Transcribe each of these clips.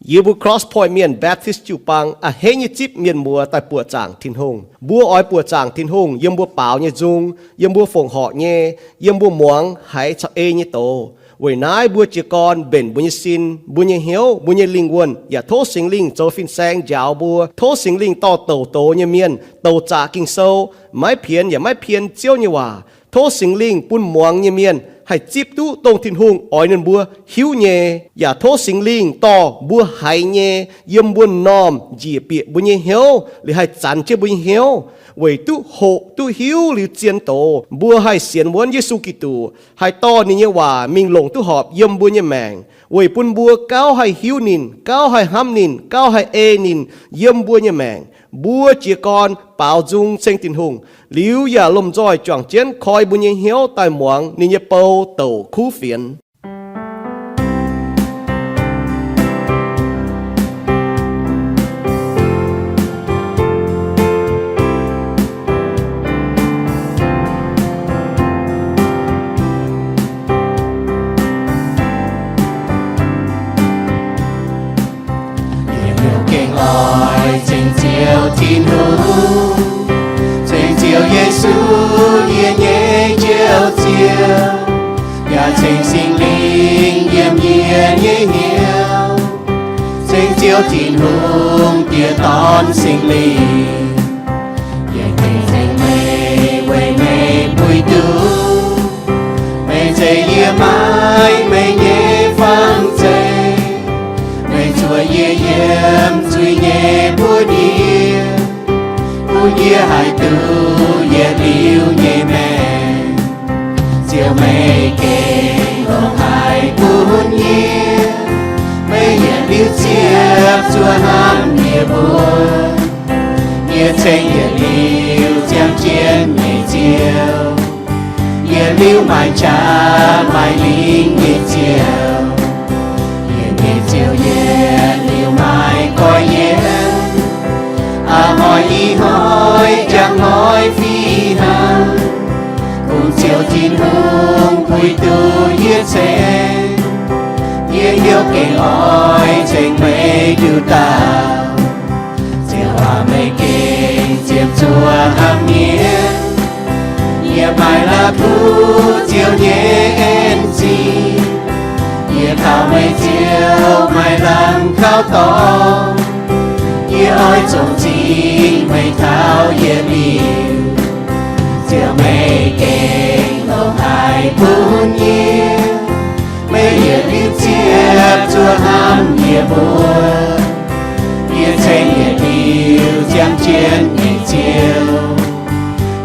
Yie mbuo Cross Point Mienh Baptist jiu-baang a'hneiv nyei zipv mienh muoz daaih buoqc zaangc Tin-Hungh. Mbuo oix buoqc zaangc Tin-Hungh yiem mbuo baaux nyei nzung, yiem mbuo fongc horc nyei, yiem mbuo muangx haiz caux ei nyei doz. Weic naaiv mbuo jiez gorn mbenc mbuo nyei sin, mbuo nyei hnyouv, mbuo nyei lingh wuonh, yaac tov Singx Lingh zoux fin-saeng njaaux mbuo. Tov Singx Lingh dorh douc doz nyei mienh, douc zaqc Ging-Sou, maiv pienx yaac maiv pien Ziouv nyei waac. Tov Singx Lingh bun muangx nyei mienh haih zipv duqv dongh Tin-Hungh oix ninh mbuo hiuv nyei, yaac tov Singx Lingh dorh mbuo haiz nyei yiem mbuo m'normh njiec bieqc mbuo nyei hnyouv, liuz haih zanx jienv mbuo nyei hnyouv, weic duqv hoqc duqv hiuv liuz zien doz, mbuo haih sienx wuonv Yesu Giduc, haih dorh ninh nyei waac mingh longc duqv horpc yiem mbuo nyei maengc, weic bun mbuo gauh haih hiuv ninh, gauh haih hnamv ninh, gauh haih ei ninh yiem mbuo nyei maengc. Mbuo jiez gorn baaux nzung ceng Tin-Hungh, liuz yaac lomh nzoih juangc jienv koi mbuo nyei hnyouv daaih muangx ninh nyei bou douc kuv fienx. Yie hnyouv gengh oix ceng Ziouv Tin-Hungh, ceng Ziouv Yesu, yie nyei Njoux Ziouv, yaac ceng Singx Lingh yiem yie nyei hnyouv, ceng Ziouv Tin-Hungh, Diex, Dorn, Singx Lingh. Yie ceng meih weic meih puix duqv, meih zeiz yie maiv meih nyei fang zeiv, meih zuoqc yie yiem zuiz nyei buoz-ndiev, bun yie haih duqv yietc liuz nyei maengc. Ziouv, meih gengh longc haaix bun yie, meih yietc liuz ziepc zuoqc hnamv yie mbuo. Yie ceng yietc liuz ziangh jienv nyei Ziouv, yietc liuz maaih qaqv maaih lingh nyei Ziouv. Yie nyei Ziouv, yietc liuz maaih goiv yienv, a'hnoi ih hnoi jangx hnoi fih hnangv. Kungx Ziouv Tin-Hungh puix duqv yie ceng, yie hnyouv gengh oix ceng meih nduqc dauh. Ziouv aac, meih gengh ziepc zuoqc hnamv mienh. Yie maaih la'kuqv Ziouv nyei en-zingh. Yie kaux meih Ziouv maaih lamh kaux dorngx. Yie oix zongh zingh meih taux yietc liuz. Ziouv, meih gengh longc haaix bun yie, meih yietc liuz ziepc zuoqc hnamv yie mbuo. Yie ceng yietc liuz ziangh jienv nyei Ziouv,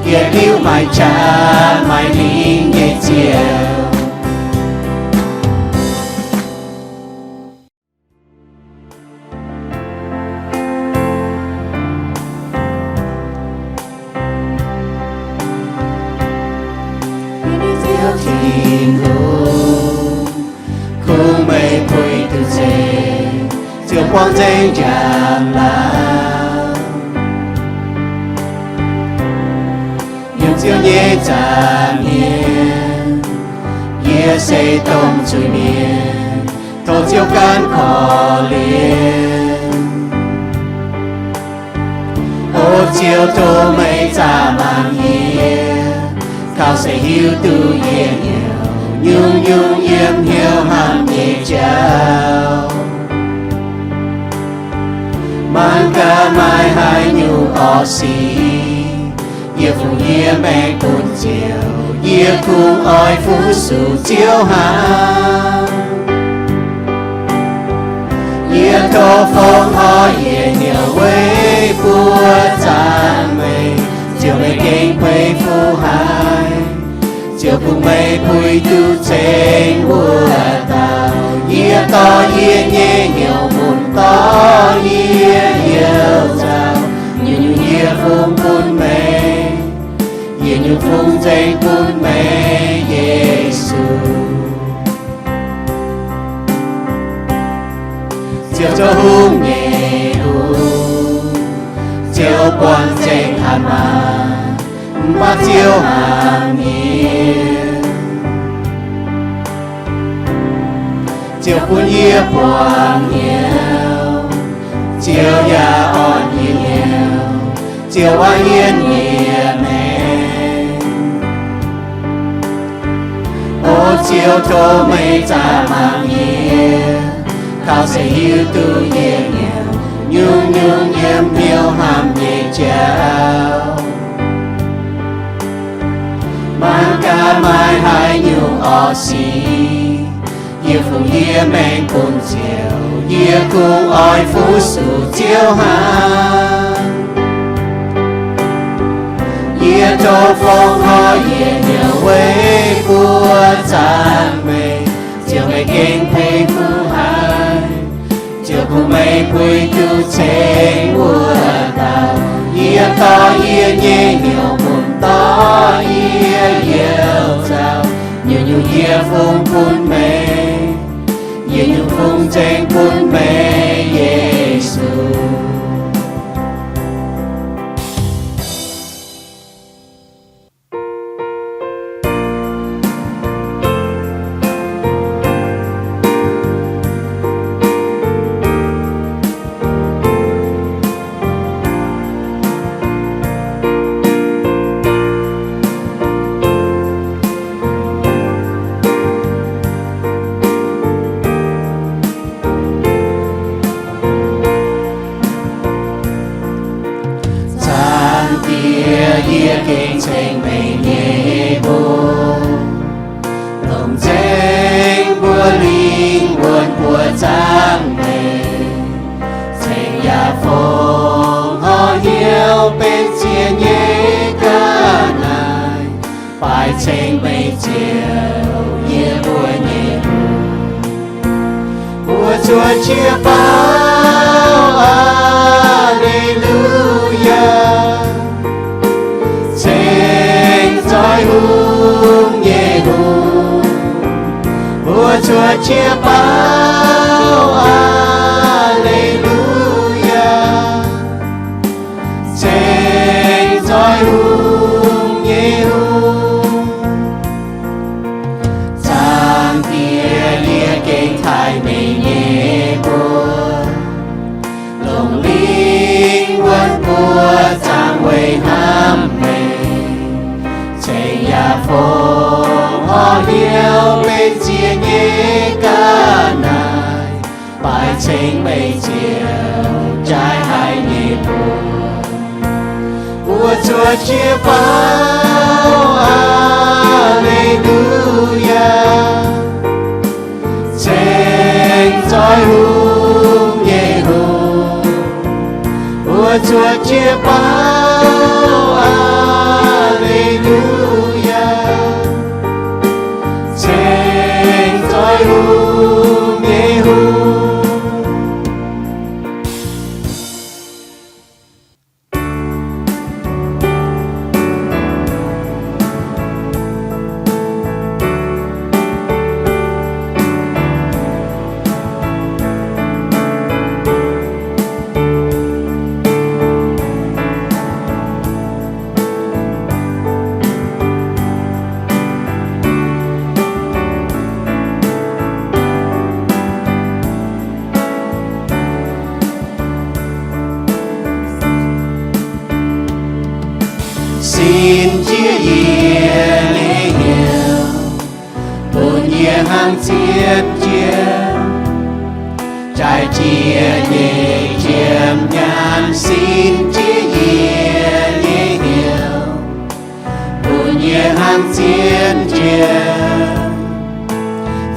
yietc liuz maaih qaqv maaih lingh nyei Ziouv. Ziouv Tin-Hungh, kungx meih puix duqv ceng, Ziouv buangh nzengc njang-laangc. Yiem Ziouv nyei nza'hmien, yie se dongh zuiz-mienh, tov Ziouv gaanv korv-lienh. O Ziouv, tov meih zaah mangc yie, taux se hiuv duqv yie hnyouv nyungc-nyungc yiem hnyouv hnamv nyei jauv. Mangc gaax maaih haaix nyungc orqv sic, yie fungx yie maengc bun Ziouv, yie kungx oix fu-sux Ziouv hnangv. Yie tov fongc horc yie hnyouv weic buoqc zaangc meih, Ziouv meih gengh beiv fuqv haic. Ziouv kungx meih puix duqv ceng wuov dauh, yie dorh yie nyei hnyouv mun dorh yie youh nzauh, nyungc-nyungc yie fungx bun meih, yie nyungc fungx nzengc bun meih, Yesu. Ziouv zoux hungh nyei hungh, Ziouv buangh nzengc hatc maaz, mv baac Ziouv hnamv yie. Ziouv bun yie buangh hnyouv, waac yie nyei maengc. O Ziouv, tov meih zaah mangc yie, kaux se hiuv duqv yie nyei nyungc-nyungc yiem hnyouv hnamv nyei jauv. Mangc gaax maaih haaix nyungc orqv sic, yie fungx yie maengc bun Ziouv, yie kungx oix fu-sux Ziouv hnangv. Yie tov fongc horc yie nyei weic buoz zaangc meih, Ziouv meih gengh peix kuv haic. Ziouv bun meih puix duqv ceng wuov dauh. Yie dorh yie nyei hnyouv bun dorh yie youc zaux. Nyungc-nyungc yie fungx bun meih. Yie nyungc fungx ceng bun meih, Yesu. Zaangc Diex, yie gengh ceng meih nyei mbuox, longc nzengc mbuo lingh wuonh buoz zaangc meih, ceng yaac fongc horc hnyouv benx ziex nyei ga'naaiv, baaix ceng meih Ziouv, yie mbuo nyei Mbuo zuov jiex baaux, Aa^le^lu^yaa, ceng zoih hungh nyei Hungh. Mbuo zuov jiex baaux, Aa^le^lu^yaa, ceng zoih hungh nyei Hungh. Zaangc Diex, yie gengh taaih meih nyei mbuox, longc lingh wuonh buoz zaangc weic hnamv meih, ceng yaac fongc horc hnyouv benx ziex nyei ga'naaiv, baaix ceng meih Ziouv, jaaiv haic nyei mbuox. Mbuo zuov jiex baaux, Aa^le^lu^yaa, ceng zoih hungh nyei Hungh. Mbuo zuov jiex baaux, Aa^le^lu^yaa, ceng zoih hungh nyei Hungh. Sin jienv yie nyei hnyouv, bun yie hnangv zien jienv, jaaix jiex nyei jiem nyaanh. Sin jienv yie nyei hnyouv, bun yie hnangv zien jienv.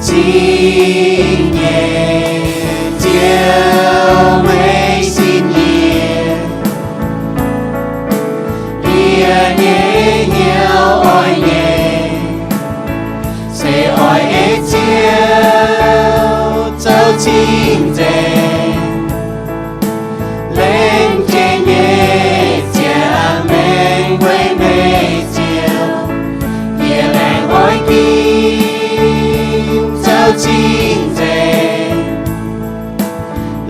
Cing nyei Ziouv, meih sin yie, yie nyei hnyouv oix nyei, se oix ei Ziouv zoux cing-nzengc. Lengc jiex nyei ziangh maengc weic meih Ziouv, yie laengz oix ginv zoux cing-nzengc.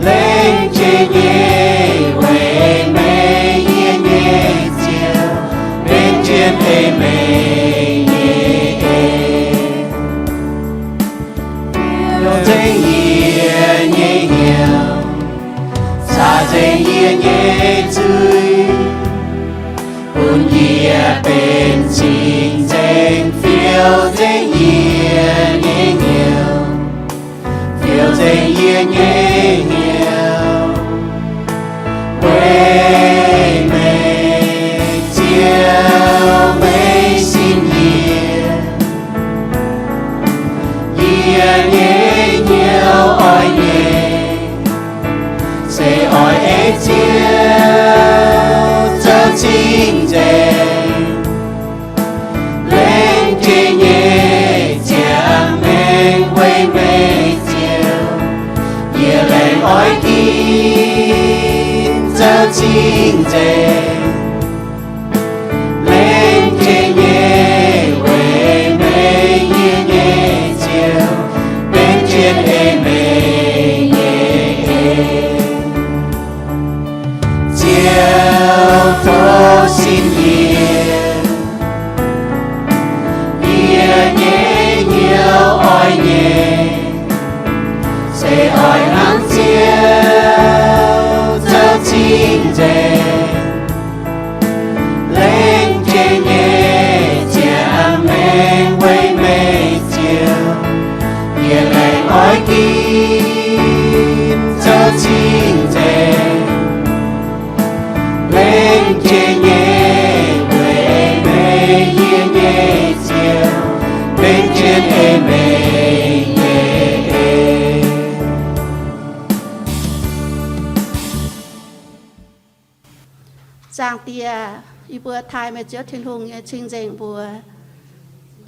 Lengc jiex nyei weic meih, yie nyei Ziouv, lengc jiex ei meih nyei en. Nzengc yie nyei hnyouv, caux nzengc yie nyei zuiz. Benx cing-nzengc fiou nzengc yie nyei hnyouv, fiou nzengc yie nyei hnyouv. Weic meih Ziouv, meih sin yie, yie nyei hnyouv oix nyei, se oix ei Ziouv zoux cing-nzengc. Lengc jiex nyei ziangh maengc weic meih Ziouv, yie laengz oix ginv zoux cing-nzengc. Lengc jiex nyei weic meih yie nyei Ziouv, benx jienv ei meih nyei en. Ziouv, tov sin yie, yie nyei hnyouv oix nyei, se oix hnangv Ziouv zoux cing-nzengc. Lengc jiex nyei ziangh maengc weic meih Ziouv, yie laengz oix ginv zoux cing-nzengc. Lengc jiex nyei weic meih yie nyei Ziouv, benx jienv ei meih nyei en. Zaangc Diex, yie mbuo taaih meih Ziouv Tin-Hungh nyei cing-nzengc mbuox.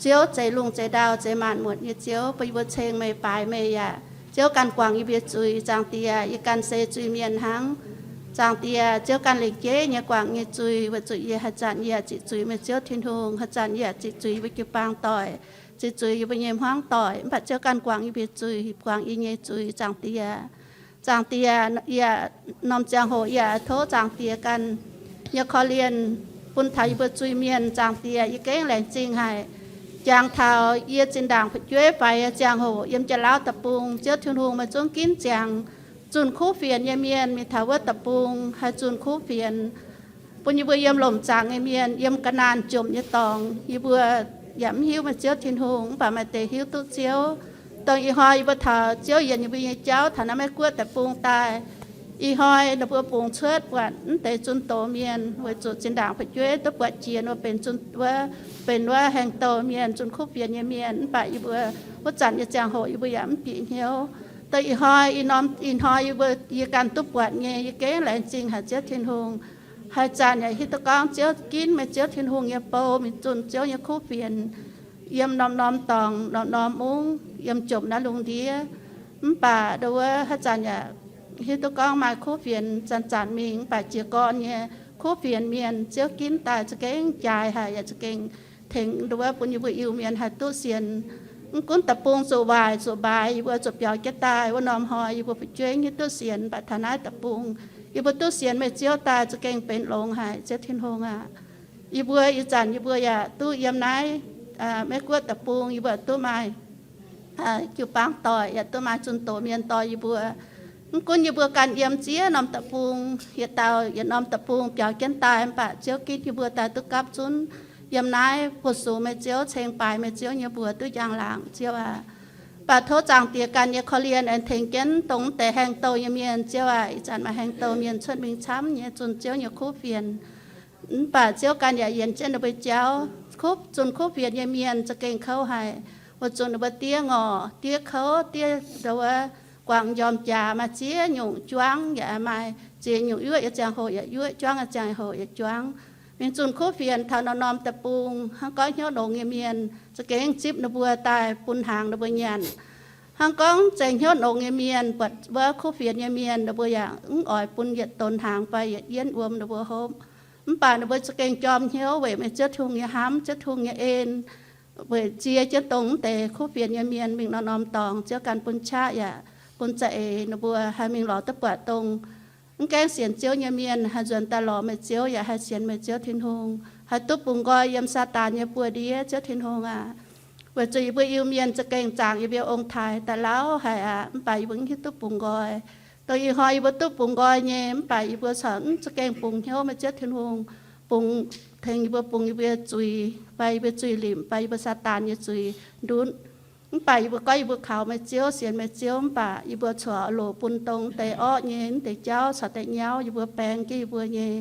Ziouv, zeix lungh zeix ndau, zeix maanc muotc nyei Ziouv, bun yie mbuo ceng meih, baaix meih yaac Ziouv ganh guangc yie mbuo zuiz. Zaangc Diex, yie ganh se zuiz-mienh hnangv. Zaangc Diex, Ziouv ganh lengc jeiv nyei guangc nyei zuiz, weic zuqc yie haaix zanc yie yaac ziqc zuiz meih Ziouv Tin-Hungh, haaix zanc yie yaac ziqc zuiz yie mbuo jiu-baang doic, ziqc zuiz yie mbuo nyei hmuangv doic. Mv baac Ziouv ganh guangc yie mbuo zuiz, guangc yie nyei zuiz. Zaangc Diex, Zaangc Diex, yie norm ziangh hoc yie tov Zaangc Diex ganh nyei korv-lienh bun taux yie mbuo zuiz-mienh. Zaangc Diex, yie gengh laengz zingh haic. Jangx taux yie zinh ndaangc fu'jueiv faix nyei ziangh hoc yiem Janx-Lauv Deic-Bung, Ziouv Tin-Hungh, meih zungv ginv ziangx zunh kuv fienx nyei mienh mingh taux wuov deic-bung haih zunh kuv fienx, bun yie mbuo yiem lomc zaangc nyei mienh, yiem ga'naanh jomc nyei dorngx, yie mbuo yaac mv hiuv meih Ziouv Tin-Hungh, mv baac maaih deix hiuv duqv Ziouv. Dongh ih hnoi yie mbuo taux Ziouv yienc yie mbuo nyei jauv taux naaiv Meiv Guoqv deic-bung daaih, ih hnoi ninh mbuo bungx cuotv buatc mv deix zunh doz mienh, weic zuqc zinh ndaangc fu'jueiv duqv buatc jiex nor benx zunh wuov, benx wuov haengh douh mienh, zunh kuv fienx nyei mienh. Mv baac yie mbuo wuov zanc nyei ziangh hoc yie mbuo yaac mv bieqc hnyouv. Dongh ih hnoi, ih norm, ih hnoi yie mbuo, yie ganh duqv buatc nyei, yie gengh laengz zingh haic Ziouv Tin-Hungh. Haaix zanc yaac hiuv duqv gorngv Ziouv ginv meih Ziouv Tin-Hungh nyei bou mingh zunh Ziouv nyei kuv fienx yiem norm-norm dorngx, norm-norm mungv, yiem jomc naaiv lungh ndiev. Mv baac ndo wuov haaix zanc yaac hiuv duqv gorngv maaih kuv fienx zanc-zanc mingh, mv baac jiez gorn nyei kuv fienx mienh Ziouv ginv daaih za'gengh jaaix haic, yaac za'gengh tengx ndo wuov bun yie mbuo Iu-Mienh haih duqv sienx. Mv gunv deic-bung zuqc waaic zuqc mbaaix, yie mbuo zuqc biaux jienv daaih wuov norm hnoi yie mbuo fu'jueiv hiuv duqv sienx, mv baac taux naaiv deic-bung yie mbuo duqv sienx meih Ziouv daaih za'gengh benx longx haic, Ziouv Tin-Hungh aac. Yie mbuo ih zanc yie mbuo yaac duqv yiem naaiv Meiv Guoqv deic-bung, yie mbuo duqv maaih jiu-baang doic, yaac duqv maaih zunh doz mienh dorh yie mbuo. Mv gunv yie mbuo ganh yiem ziex norm deic-bung, yietc dauh yietc norm deic-bung biaux jienv daaih, mv baac Ziouv ginv yie mbuo daaih duqv gapv zunv yiem naaiv fu-sux meih Ziouv, ceng baaix meih Ziouv nyei mbuox duqv njang-laangc, Ziouv aac. Mv baac tov Zaangc Diex ganh nyei korv-lienh aengx tengx jienv dongh mv deix haengh douh nyei mienh, Ziouv aac. Ih zanc maaih haengh douh mienh cuotv mingh camv nyei zunh Ziouv nyei kuv fienx. Mv baac Ziouv ganh yaac yienc jienv ninh mbuo jauv. Kuv, zunh kuv fienx nyei mienh za'gengh kouv haic, weic zuqc ninh mbuo diev ngorc, diev kouv, diev ndo wuov guangc njormh jaax, maaih ziex nyungc juangv yaac maaih, ziex nyungc yuoqv nyei ziangh hoc yaac yuoqv, juangv nyei ziangh hoc yaac juangv. Mingh zunh kuv fienx taux norm-norm deic-bung, hnangv gorngv hnyouv longx nyei mienh za'gengh zipv ninh mbuo daaih bun hnaangx ninh mbuo nyanc. Hnangv gorngv zengc hnyouv longx nyei mienh, buatc wuov kuv fienx nyei mienh, ninh mbuo yaac mv oix bun yietc donx hnaangx fai yietc yienv wuom ninh mbuo hopv. Mv baac ninh mbuo za'gengh jorm hnyouv weic meih Ziouv Tin-Hungh nyei hnamv, Ziouv Tin-Hungh nyei en, weic ziex jienv dongh mv deix kuv fienx nyei mienh mingh norm-norm dorngx. Ziouv ganh bun qaqv yaac bun za'eix ninh mbuo haih mingh lorz duqv buatc dongh mv gaengh sienx Ziouv nyei mienh haih nzuonx daaih lorz meih Ziouv, yaac haih sienx meih Ziouv Tin-Hungh, haih duqv bungx nqoi yiem Saadaan nyei buoz-ndiev, Ziouv Tin-Hungh aac. Weic zuqc yie mbuo Iu-Mienh za'gengh zaangc yie mbuo ong-taaix daaih lauh haic aqv, mv baac yie mbuo mv hiuv duqv bungx nqoi. Dongh ih hnoi yie mbuo duqv bungx nqoi nyei, mv baac yie mbuo corc mv za'gengh bungx hnyouv meih Ziouv Tin-Hungh. bungx, tengx yie mbuo bungx yie mbuo nyei zuiz, fai yie mbuo zuiz limc, fai yie mbuo Saadaan nyei zuiz ndutv. Mv baac yie mbuo gorngv yie mbuo kaux meih Ziouv, sienx meih Ziouv, mv baac yie mbuo corc loc bun dongh deix orqv nyei mv deix jauv caux deix nyauv yie mbuo baeng jienv yie mbuo nyei.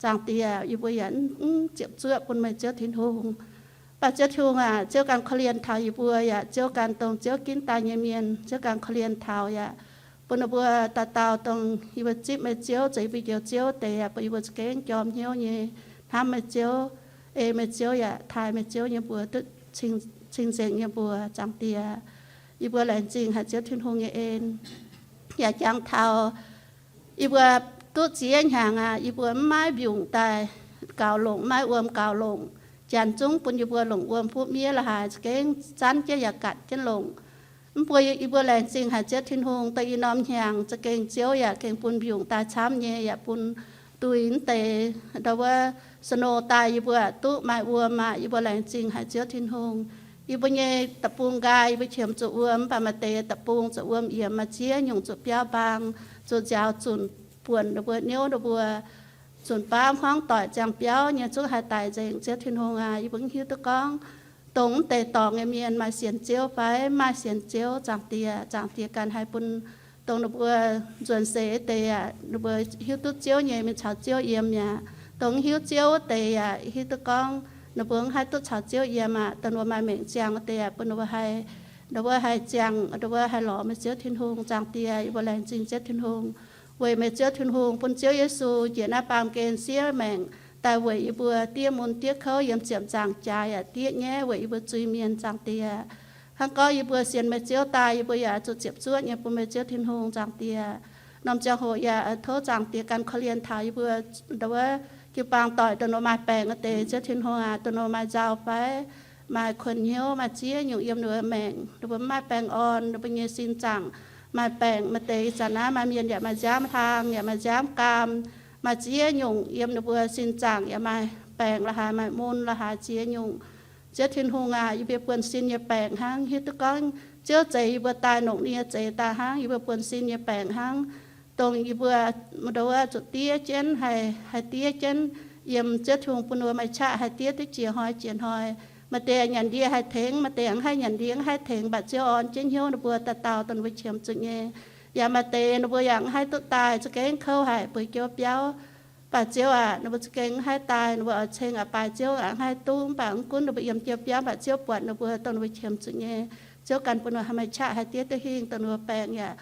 Zaangc Diex, yie mbuo yaac mv ziepc zuoqv bun meih Ziouv Tin-Hungh. Mv baac Ziouv Tin-Hungh aac, Ziouv ganh korv-lienh taux yie mbuo yaac, Ziouv ganh dongh Ziouv ginv daaih nyei mienh, Ziouv ganh korv-lienh taux yaac, bun ninh mbuo dauh dauh dongh yie mbuo zipv meih Ziouv, zoux yie mbuo Njoux Ziouv deix yaac, bun yie mbuo za'gengh jorm hnyouv nyei hnamv meih Ziouv, ei meih Ziouv yaac taaih meih Ziouv nyei mbuox duqv cing-nzengc nyei mbuox. Zaangc Diex, yie mbuo laengz zingh haic Ziouv Tin-Hungh nyei en. Yaac jangx taux yie mbuo duqv ziex hnyangx aqv, yie mbuo mv maaih mbiungc daaih gaux longc, mv maaih wuom gaux longc. Janx zungv bun yie mbuo longc wuom fuqv miev la'haaix, za'gengh zanv jienv yaac gatc jienv longc. Mv baac yie mbuo laengz zingh haic Ziouv Tin-Hungh, dongh i norm hnyangx za'gengh Ziouv yaac gengh bun mbiungc daaih camv nyei, yaac bun duih mv deix ndau wuov snow daaih, yie mbuo duqv maaih wuom aqv. Yie mbuo laengz zingh haic Ziouv Tin-Hungh. Yie mbuo nyei deic-bung nqaai yie mbuo qiemx zuqc wuom, mv baac maaih deix deic-bung zuqc wuom yiemx, maaih ziex nyungc zuqc biauv mbaang, zuqc nziaaux zunc buonc ninh mbuo, niouv ninh mbuo, zunc baav hmuangv doic ziangh biauv nyei zungv haih daic nzengc. Ziouv Tin-Hungh aac, yie mbuo mv hiuv duqv gorngv dongh mv deix dorngx nyei mienh maaih sienx Ziouv fai mv maaih sienx Ziouv. Zaangc Diex, Zaangc Diex ganh haih bun dongh ninh mbuo nzuonx seix deix aac, ninh mbuo hiuv duqv Ziouv nyei mienh caux Ziouv yiem mi'aqv. Dongh mv hiuv Ziouv wuov deix yaac hiuv duqv gorngv ninh mbuo mv haih duqv caux Ziouv yiem aqv. Dongh ninh mbuo maaih maengc ziangh wuov deix aac, bun ninh mbuo haih, ninh mbuo haih ziangh, ninh mbuo haih lorz meih Ziouv Tin-Hungh. Zaangc Diex, yie mbuo laengz zingh Ziouv Tin-Hungh, weic meih Ziouv Tin-Hungh bun Ziouv Yesu njiec naaiv baamh gen siev maengc daaih weic yie mbuo diev mun diev kouv yiem ziepc nzaangc jaax yaac diev nyaiv weic yie mbuo zuiz-mienh. Zaangc Diex, hnangv gorngv yie mbuo sienx meih Ziouv daaih, yie mbuo yaac zuqc ziepc zuoqv nyei bun meih Ziouv Tin-Hungh. Zaangc Diex, norm ziangh hoc yaac tov Zaangc Diex ganh korv-lienh taux yie mbuo ndau wuov jiu-baang doic, dongh ninh mbuo maaih baengc wuov deix. Ziouv Tin-Hungh aac, dongh ninh mbuo maaih nzauh fai maaih kuonx hnyouv, maaih ziex nyungc yiem ninh mbuo maengc, ninh mbuo mv maaih baengh orn, ninh mbuo nyei sin zaangc maaih baengc. Maaih deix ih zanc naaiv maaih mienh yaac maaih nziaamv hlaang, yaac maaih nziaamv gaam, maaih ziex nyungc yiem ninh mbuo sin zaangc yaac maaih baengc la'haaix, maaih mun la'haaix ziex nyungc. Ziouv Tin-Hungh aac, yie mbuo buonv-sin nyei baengc hnangv. Hiuv duqv gorngv Ziouv zeix yie mbuo daaih, longc ninh nyei zeix daaih hnangv. Yie mbuo buonv-sin nyei baengc hnangv, dongh yie mbuo ndau wuov zuqc diev jienv, haih, haih diev jienv yiem Ziouv Tin-Hungh bun ninh mbuo maaih qaqv haih diev duqv jiex hnoi jiex hnoi. Maaih deix nyanc ndie haih tengx, maaih deix mv haih nyanc ndie mv haih tengx, mv baac Ziouv orn jienv hnyouv ninh mbuo dauh dauh dongh ninh mbuo qiemx zuqc nyei. Yaac maaih deix ninh mbuo yaac mv haih duqv daaih, za'gengh kouv haic, bueix jiou biauv. Mv baac Ziouv aac, ninh mbuo za'gengh mv haih daaih, ninh mbuo oix ceng aqc baaix Ziouv aqc, mv haih duqv. Mv baac mv gunv ninh mbuo yiem jiou biauv, mv baac Ziouv buatc ninh mbuo dongh ninh mbuo qiemx zuqc nyei. Ziouv ganh bun ninh mbuo haih maaih qaqv haih diev duqv hingh, dongh ninh mbuo baengc yaac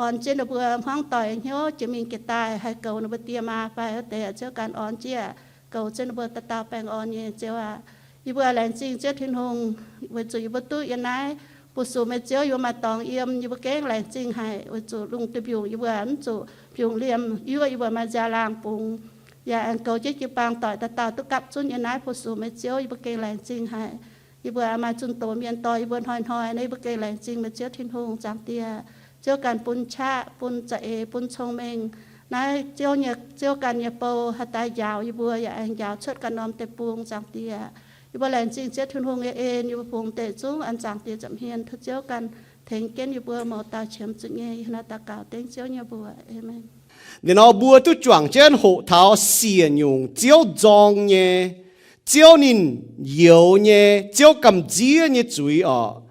orn jienv ninh mbuo hmuangv doic hnyouv jiex mingh jiex daaih haih goux ninh mbuo die maa fai wuov deix. Ziouv ganh orn jienv goux jienv ninh mbuo dauh dauh baengh orn nyei, Ziouv aac. Yie mbuo laengz zingh Ziouv Tin-Hungh, weic zuqc yie mbuo duqv yiem naaiv fu-sux meih Ziouv, yie mbuo maaih dorngx yiem, yie mbuo gengh laengz zingh haic. Weic zuqc lungh duih mbiungc yie mbuo mv zuqc mbiungc liemh, yuoqv yie mbuo maaih nziaaux-laangh bungx, yaac aengx goux jienv jiu-baang doic dauh dauh duqv gapv zunv yiem naaiv fu-sux meih Ziouv, yie mbuo gengh laengz zingh haic. Yie mbuo maaih zunh doz mienh dorh yie mbuo hnoi-hnoi nor, yie mbuo gengh laengz zingh meih Ziouv Tin-Hungh. Zaangc Diex, Ziouv ganh bun qaqv, bun za'eix, bun cong-mengh. Naaiv Ziouv nyei, Ziouv ganh nyei bou haih daaih njaaux yie mbuo, yaac aengx njaaux cuotv ganh norm deic-bung. Zaangc Diex, yie mbuo laengz zingh Ziouv Tin-Hungh nyei en, yie mbuo fungx deix zungv an Zaangc Diex nza'hmien. Tov Ziouv ganh tengx jienv yie mbuo mouz dauh qiemx zuqc nyei. Yie naaiv daux gaux dengv Ziouv nyei mbuox. Aamen. Ninh nor mbuo duqv juangc jienv hoqc taux siec nyungc Ziouv nzorng nyei, Ziouv ninh youx nyei, Ziouv gamh nziev nyei zuiz orqc.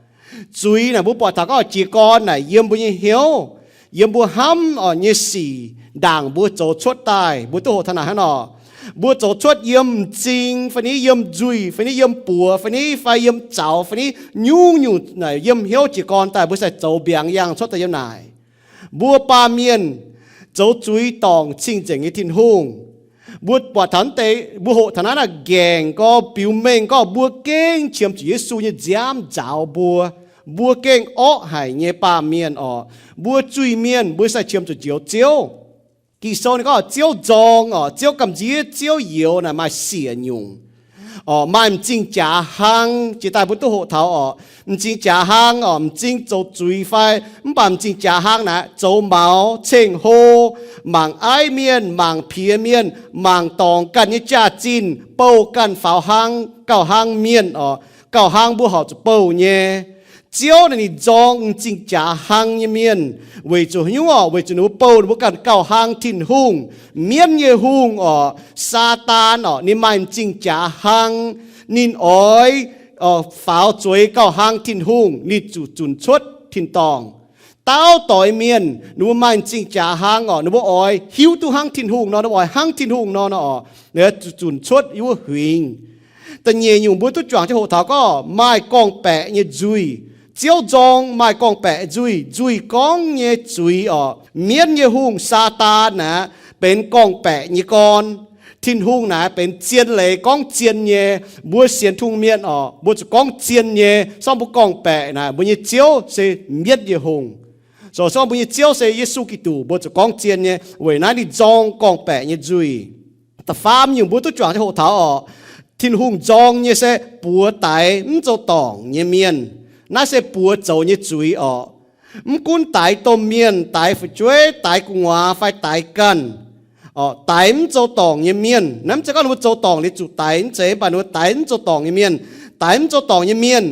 Zuiz naaic mbuo buatc taux gorngv jiez gorn naaic yiem mbuo nyei hnyouv, yiem mbuo hnamv orqc nyei sic, ndaangc mbuo zoux cuotv daaih. Mbuo duqv hoqc taux naaic hnangv nor, mbuo zoux cuotv yiem m'zing fai ni, yiem nzuih fai ni, yiem buoz fai ni, fai yiem zaux fai ni, nyungc-nyungc naaic yiem hnyouv jiez gorn daaih mbuo sai zoux mbiaangx yangh cuotv daaih yiem naaic. Mbuo baamh mienh zoux zuiz dorngc cing-nzengc nyei Tin-Hungh. Mbuo buatc taux deix, mbuo hoqc taux naaiv naaic nqaengc gorx, biux mengh gorx, mbuo gengh qiemx zuqc Yesu nyei nziaamv nzaaux mbuo. Mbuo gengh orqv haic nyei baamh mienh orqc. Mbuo zuiz-mienh mbuo sai qiemx zuqc njoux Ziouv. Ging-Sou ninh gorngv Ziouv nzorng orqc, Ziouv gamh nziev, Ziouv youx naaic maaih siec nyungc orqc, maaih m'zing jaax hlang. Jiex daaih mbuo duqv hoqc taux orqc, m'zing jaax hlang orqc, m'zing zoux zuiz fai, mv baac m'zing jaax hlang naaic zoux maux, ceng-hlo, mangc aiv mienh, mangc piex mienh, mangc dorngc ganh nyei jaax-zinh, bouh ganh faaux hlang, gauh hlang mienh orqc, gauh hlang mbuo horpc zuqc bouh nyei. Ziouv naaic ninh nzorng m'zing jaax hlang nyei mienh. Weic zuqc haaix nyungc orqc? Weic zuqc ninh mbuo bouh ninh mbuo ganh gauh hlang Tin-Hungh. Mienv nyei hungh orqc, Saadaan orqc, ninh maaih m'zing jaax hlang. Ninh oix faaux zueiz gauh hlang Tin-Hungh, ninh zuqc zunc cuotv tin-dorngh. Dauh doix mienh ninh mbuo maaih m'zing jaax hlang orqc, ninh mbuo oix hiuv duqv hnangv Tin-Hungh nor, ninh mbuo oix hnangv Tin-Hungh nor, nor orqc, ninh zuqc zunc cuotv yiem wuov huingx. Da'nyeic nyungc mbuo duqv juangc jienv hoqc taux gorngv maaih gorngv-baeqc nyei nzuih. Ziouv nzorng maaih gorngv-baeqc nzuih. Nzuih gorngv nyei zuiz orqc, mienv nyei hungh Saadaan naaic benx gorngv-baeqc nyei gorn. Tin-Hungh naaic benx zien leiz gorngv zien nyei. Mbuo sienx Tin-Hungh mienh orqc, mbuo zuqc gorngv zien nyei. Se gorngv mbuo gorngv-baeqc naaic, mbuo nyei Ziouv se mienv nyei hungh. So se gorngv mbuo nyei Ziouv se Yesu Giduc, mbuo zuqc gorngv zien nyei. Weic naaiv ninh nzorng gorngv-baeqc nyei nzuih. Da'faam nyungc mbuo duqv juangc jienv hoqc taux orqc, Tin-Hungh nzorng nyei se buoz daix mv zoux dorngc nyei mienh. Naaiv se buoz zoux nyei zuiz orqc. Mv gunv daix domh mienh, daix fu'jueiv, daix gu'nguaaz fai daix ganh, orqc, daix mv zoux dorngc nyei mienh. Naaiv mv zeiz gorngv ninh mbuo zoux dorngc liuz zuqc daix, mv zeiz, mv baac ninh mbuo daix mv zoux dorngc nyei mienh. Daix mv zoux dorngc nyei mienh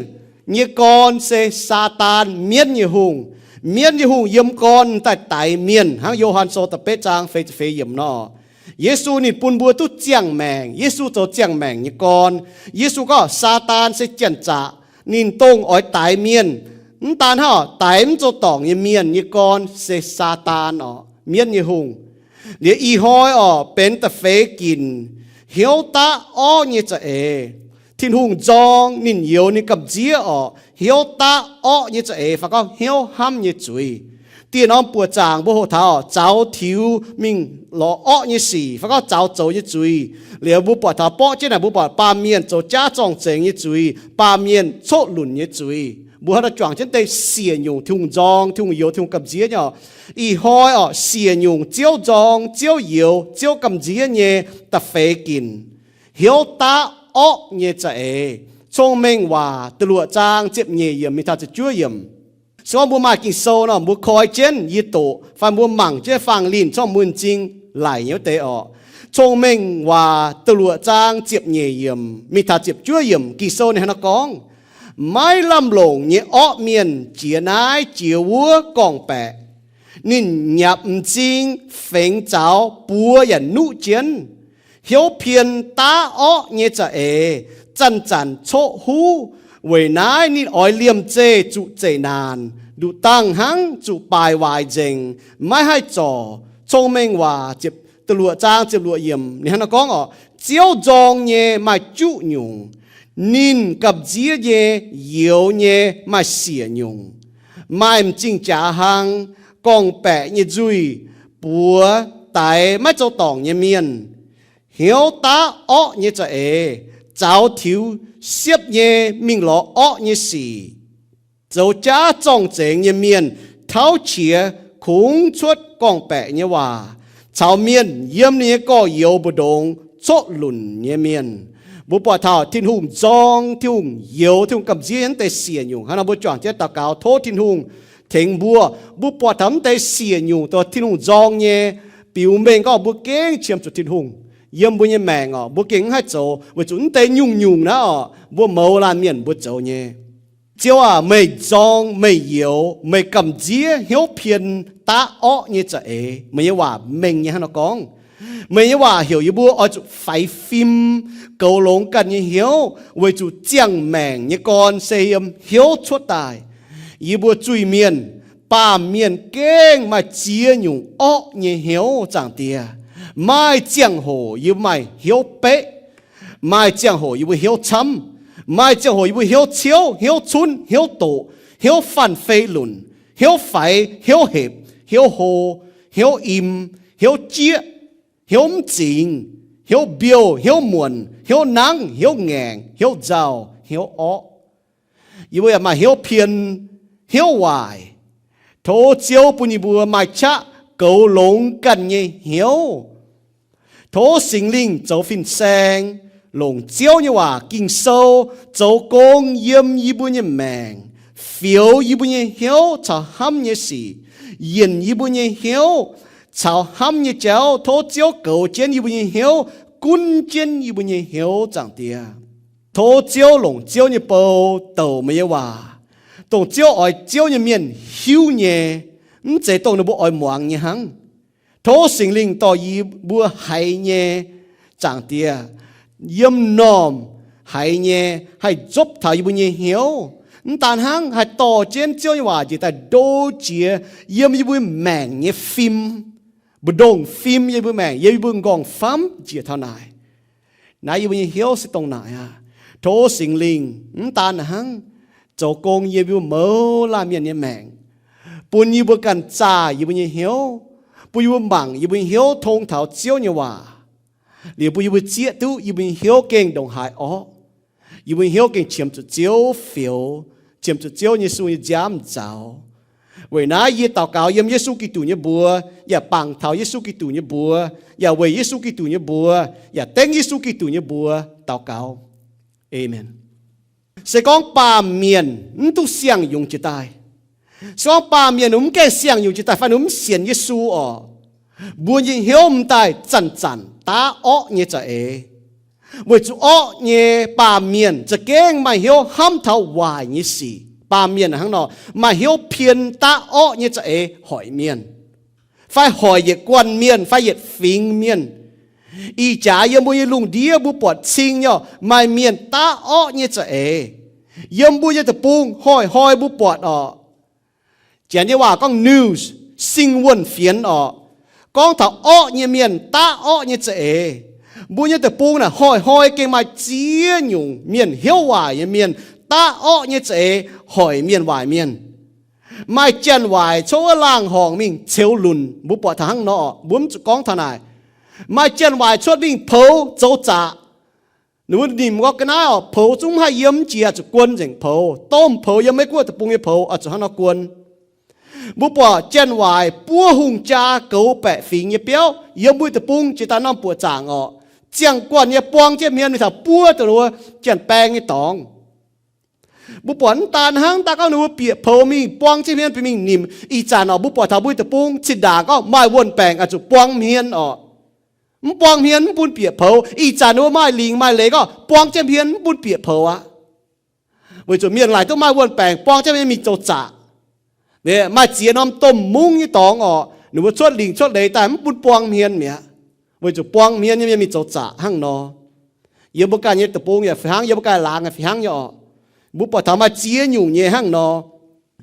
nyei gorn se Saadaan, mienv nyei hungh. Mienv nyei hungh yiem gorn daaih daix mienh, hnangv Yo^han Sou da'betv zaang feix ziepc feix yiemc nor. Yesu ninh bun mbuo duqv ziangh maengc. Yesu zoux ziangh maengc nyei gorn. Yesu gorngv Saadaan se janx-zaqc, ninh dongh oix daix mienh. Mv daan hnangv, daix mv zoux dorngc nyei mienh nyei gorn se Saadaan orqc, mienv nyei hungh. Liuz ih hnoi orqc, benx da'feix ginc, hnyouv daqv orqv nyei za'eix. Tin-Hungh nzorng ninh youz ninh gamh nziev orqc, hnyouv daqv orqv nyei za'eix, fai gorngv hnyouv hnamv nyei zuiz. Dieh norm buoqc zaangc mbuo hoqc taux zaux tiux mingh lorz orqv nyei sic, fai gorngv zaux zoux nyei zuiz. Liuz mbuo buatc taux borqv jienv naaic, mbuo buatc baamh mienh zoux jaav zorng-zengx nyei zuiz, baamh mienh coqv lunc nyei zuiz. Mbuo hnangv naaiv juangc jienv deix siec nyungc Tin-Hungh nzorng, Tin-Hungh youz, Tin-Hungh gamh nziev nyei orqc. Ih hnoi orqc, siec nyungc Ziouv nzorng, Ziouv youz, Ziouv gamh nziev nyei da'feix ginc, hnyouv daqv orqv nyei za'eix. Cong-Mengh Waac da'luoqc zaang ziepc nyeic yiemc mingh taux ziepc juov yiemc. Se gorngv mbuo maaih Ging-Sou nor, mbuo koi jienv yie doqc, fai mbuo mangc jienv faang linh corc mbuo m'zing laic nyei wuov deix orqc. Cong-Mengh Waac da'luoqc zaang ziepc nyeic yiemc mingh taux ziepc juov yiemc, Ging-Sou ninh hnangv naaiv gorngv, maiv lamh longc nyei orqv mienh jiex naaiv jiex wuov gorngv-baeqc. Ninh nyapc m'zing fengx zaux buoz yaac nuqv jienv. Hnyouv pien daav orqv nyei za'eix zanc-zanc coqv huv. Weic naaiv ninh oix liemh zeih zuqc zeqc naanc, nduqc dangh hnangv zuqc baaix waaic nzengc, maiv haih zorc. Cong-Mengh Waac da'luoqc zaang ziepc luoqc yiemc ninh hnangv naaiv gorngv orqc, Ziouv nzorng nyei maaih juqv nyungc, ninh gamh nziev nyei youz nyei maaih siec nyungc. Maaih m'zing jaax hlang, gorngv-baeqc nyei nzuih, buoz daix maiv zoux dorngc nyei mienh, hnyouv daqv orqv nyei za'eix, zaux tiux siepv nyei mingh lorz orqv nyei sic, zoux jaav zorng-zengx nyei mienh tauv qiex kungx cuotv gorngv-baeqc nyei waac, caux mienh yiem ninh nyei gorx-youz mbu'ndongx coqv lunc nyei mienh. Mbuo buatc taux Tin-Hungh nzorng, Tin-Hungh youz, Tin-Hungh gamh nziev nyei deix siec nyungc. Hnangv nor mbuo juangc jienv daux gaux tov Tin-Hungh tengx mbuo. Mbuo buatc taux mv deix siec nyungc dongh Tin-Hungh nzorng nyei, biux mengh gorngv mbuo gengh qiemx zuqc Tin-Hungh. Yiem mbuo nyei maengc orqc, mbuo gengh mv haih zoux weic zuqc mv deix nyungc-nyungc naaiv orqc, mbuo mouz laanh mienh mbuo zoux nyei. Ziouv aac, meih nzorng, meih youz, meih gamh nziev hnyouv pien daqv orqv nyei za'eix. Meih nyei waac mengh nyei hnangv nor gorngv. Meih nyei waac heuc yie mbuo oix zuqc faix fim, goux longx ganh nyei hnyouv, weic zuqc ziangh maengc nyei gorn se yiem hnyouv cuotv daaih. Yie mbuo zuiz-mienh, baamh mienh gengh maaih ziex nyungc orqv nyei hnyouv, Zaangc Diex. Maaih ziangh hoc yie mbuo maaih hnyouv beqv. Maaih ziangh hoc yie mbuo hnyouv camv. Maaih ziangh hoc yie mbuo hnyouv ciouv, hnyouv cunv, hnyouv doqc, hnyouv fanh fei lunc, hnyouv faix, hnyouv hepc, hnyouv hlo, hnyouv im, hnyouv jieqv, hnyouv mv zingx, hnyouv mbiouh, hnyouv muonc, hnyouv nangv, hnyouv ngaengc, hnyouv nzauh, hnyouv orqv. Yie mbuo yaac maaih hnyouv pien, hnyouv waaic. Tov Ziouv bun yie mbuo maaih qaqv goux longx ganh nyei hnyouv. Tov Singx Lingh zoux fin-saeng, longc Ziouv nyei waac Ging-Sou zoux gong yiem yie mbuo nyei maengc, fioux yie mbuo nyei hnyouv caux hnamv nyei sic, yienc yie mbuo nyei hnyouv caux hnamv nyei jauv. Tov Ziouv goux jienv yie mbuo nyei hnyouv, gunv jienv yie mbuo nyei hnyouv, Zaangc Diex. Tov Ziouv longc Ziouv nyei bou douc meih nyei waac, dongh Ziouv oix Ziouv nyei mienh hiuv nyei, mv zeiz dongh ninh mbuo oix muangx nyei hnangv. Tov Singx Lingh dorh yie mbuo haiz nyei Zaangc Diex, yiem normh haiz nyei haih nzopv taux yie mbuo nyei hnyouv. Mv daan hnangv, haih dorh jienv Ziouv nyei waac njiec daaih ndo jiex yiem yie mbuo maengc nyei fim, mbu'ndongx fim yiem yie mbuo maengc, yiem yie mbuo m'nqorngv-famv njiec taux naaic. Naaiv yie mbuo nyei hnyouv se dongh naaic aqv. Tov Singx Lingh mv daan hnangv, zoux gong yiem yie mbuo mouz laanh mienh nyei maengc, bun yie mbuo ganh zaah yie mbuo nyei hnyouv, bun yie mbuo mangc yie mbuo nyei hnyouv tong taux Ziouv nyei waac, liuz bun yie mbuo zieqv duqv yie mbuo nyei hnyouv gengh ndongc haaix orqv. Yie mbuo nyei hnyouv gengh qiemx zuqc Ziouv fioux, qiemx zuqc Ziouv Yesu nyei nziaamv nzaaux. Weic naaiv yie daux gaux yiem Yesu Giduc nyei mbuox, yaac bangc taux Yesu Giduc nyei mbuox, yaac weic Yesu Giduc nyei mbuox, yaac dengv Yesu Giduc nyei mbuox daux gaux. Aamen. Se gorngv baamh mienh mv duqv siang-yungz jiex daaih, se gorngv baamh mienh mv gaengh siang-yungz jiex daaih fai ninh mv sienx Yesu orqc, mbuo nyei hnyouv m'daaih zanc-zanc daav orqv nyei za'eix. Weic zuqc orqv nyei baamh mienh za'gengh maaih hnyouv hnamv taux waaic nyei sic. Baamh mienh hnangv nor maaih hnyouv pien daav orqv nyei za'eix hoic mienh, fai hoic yietc guanh mienh, fai yietc fingx mienh. Ih jaax yiem mbuo nyei lungh ndiev mbuo buatc cing nyei orqc, maaih mienh daav orqv nyei za'eix. Yiem mbuo nyei deic-bung hnoi-hnoi mbuo buatc orqc. Janx nyei waac gorngv news, 新闻, fienx orqc, gorngv taux orqv nyei mienh daav orqv nyei za'eix. Mbuo nyei deic-bung naaic hnoi-hnoi gengh maaih ziex nyungc mienh hnyouv waaic nyei mienh daav orqv nyei za'eix hoic mienh waaic mienh. Maaih janx-waaic cuotv wuov laangh horngc mingh ceux lunc, mbuo buatc taux hnangv nor, mbuo mv zuqc gorngv taux naaic. Maaih janx-waaic cuotv mingh poux zoux zaqc. Ninh mbuo nimc gorngv ga'naaiv orqc, poux zungv mv haih yiem jiex, zuqc guon nzengc poux. Domh poux yiem Meiv-Guoqv deic-bung nyei poux oix zuqc hnangv nor guon. Mbuo buatc janx-waaic buov hungh jaa goux baeqc fingx nyei biauv yiem mbuo deic-bung jiex daaih norm buoqc zaangc orqc. Ziangh guanh nyei buang jienv hmien mingh taux buov dongh ninh mbuo janx-baeng nyei dorngx. Mbuo buatc mv daan hnangv, daaih gorngv ninh mbuo bieqc poux mingh buang jienv hmien bieqc mingh nimc. Ih zanc orqc, mbuo buatc taux mbuo nyei deic-bung zinh ndaangc gorngv maaih wuon-baengc oix zuqc buang hmien orqc. Mv buang hmien mv bun bieqc poux. Ih zanc ninh mbuo maaih lingc maaih leiz gorngv buang jienv hmien mv bun bieqc poux aqv. Weic zuqc mienh laaic duqv maaih wuon-baengc buang jienv hmien mingh zoux zaqc. Maaih ziex norm domh mungv nyei dorngx orqc, ninh mbuo cuotv lingc cuotv leiz daaih mv bun buang hmien mi'aqv. Weic zuqc buang hmien nyei mienh mingh zoux zaqc hnangv nor. Yiem mbuo ganh nyei deic-bung yaac fih hnangv, yiem mbuo ganh laangz yaac fih hnangv nyei orqc. Mbuo buatc taux maaih ziex nyungc nyei hnangv nor.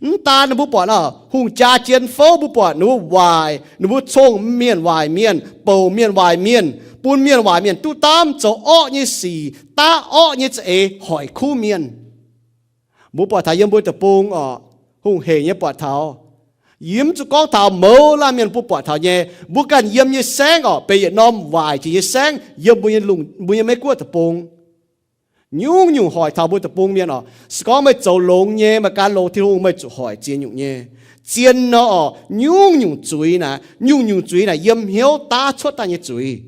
Mv daan ninh mbuo buatc nor, hungh jaa jien fouv mbuo buatc ninh mbuo waaic, ninh mbuo cong mienh waaic mienh, bouc mienh waaic mienh, bun mienh waaic mienh duqv daamv zoux orqv nyei sic, daav orqv nyei za'eix hoic kuv mienh. Mbuo buatc taux yiem mbuo deic-bung orqc, hungh heic nyei buatc taux. Yie mv zuqc gorngv taux mouz laanh mienh mbuo buatc taux nyei, mbuo ganh yiem nyei saengv orqc, benx yietc norm waaic jiex nyei saengv yiem mbuo nyei lungh, mbuo nyei Meiv-Guoqv deic-bung. Nyungc-nyungc hoic taux mbuo deic-bung mienh orqc. Se gorngv meih zoux longx nyei, meih gan longx Tin-Hungh, meih zuqc hoic ziex nyungc nyei. Zien nor orqc, nyungc-nyungc zuiz naaic, nyungc-nyungc zuiz naaic yiem hnyouv daav cuotv daaih nyei zuiz.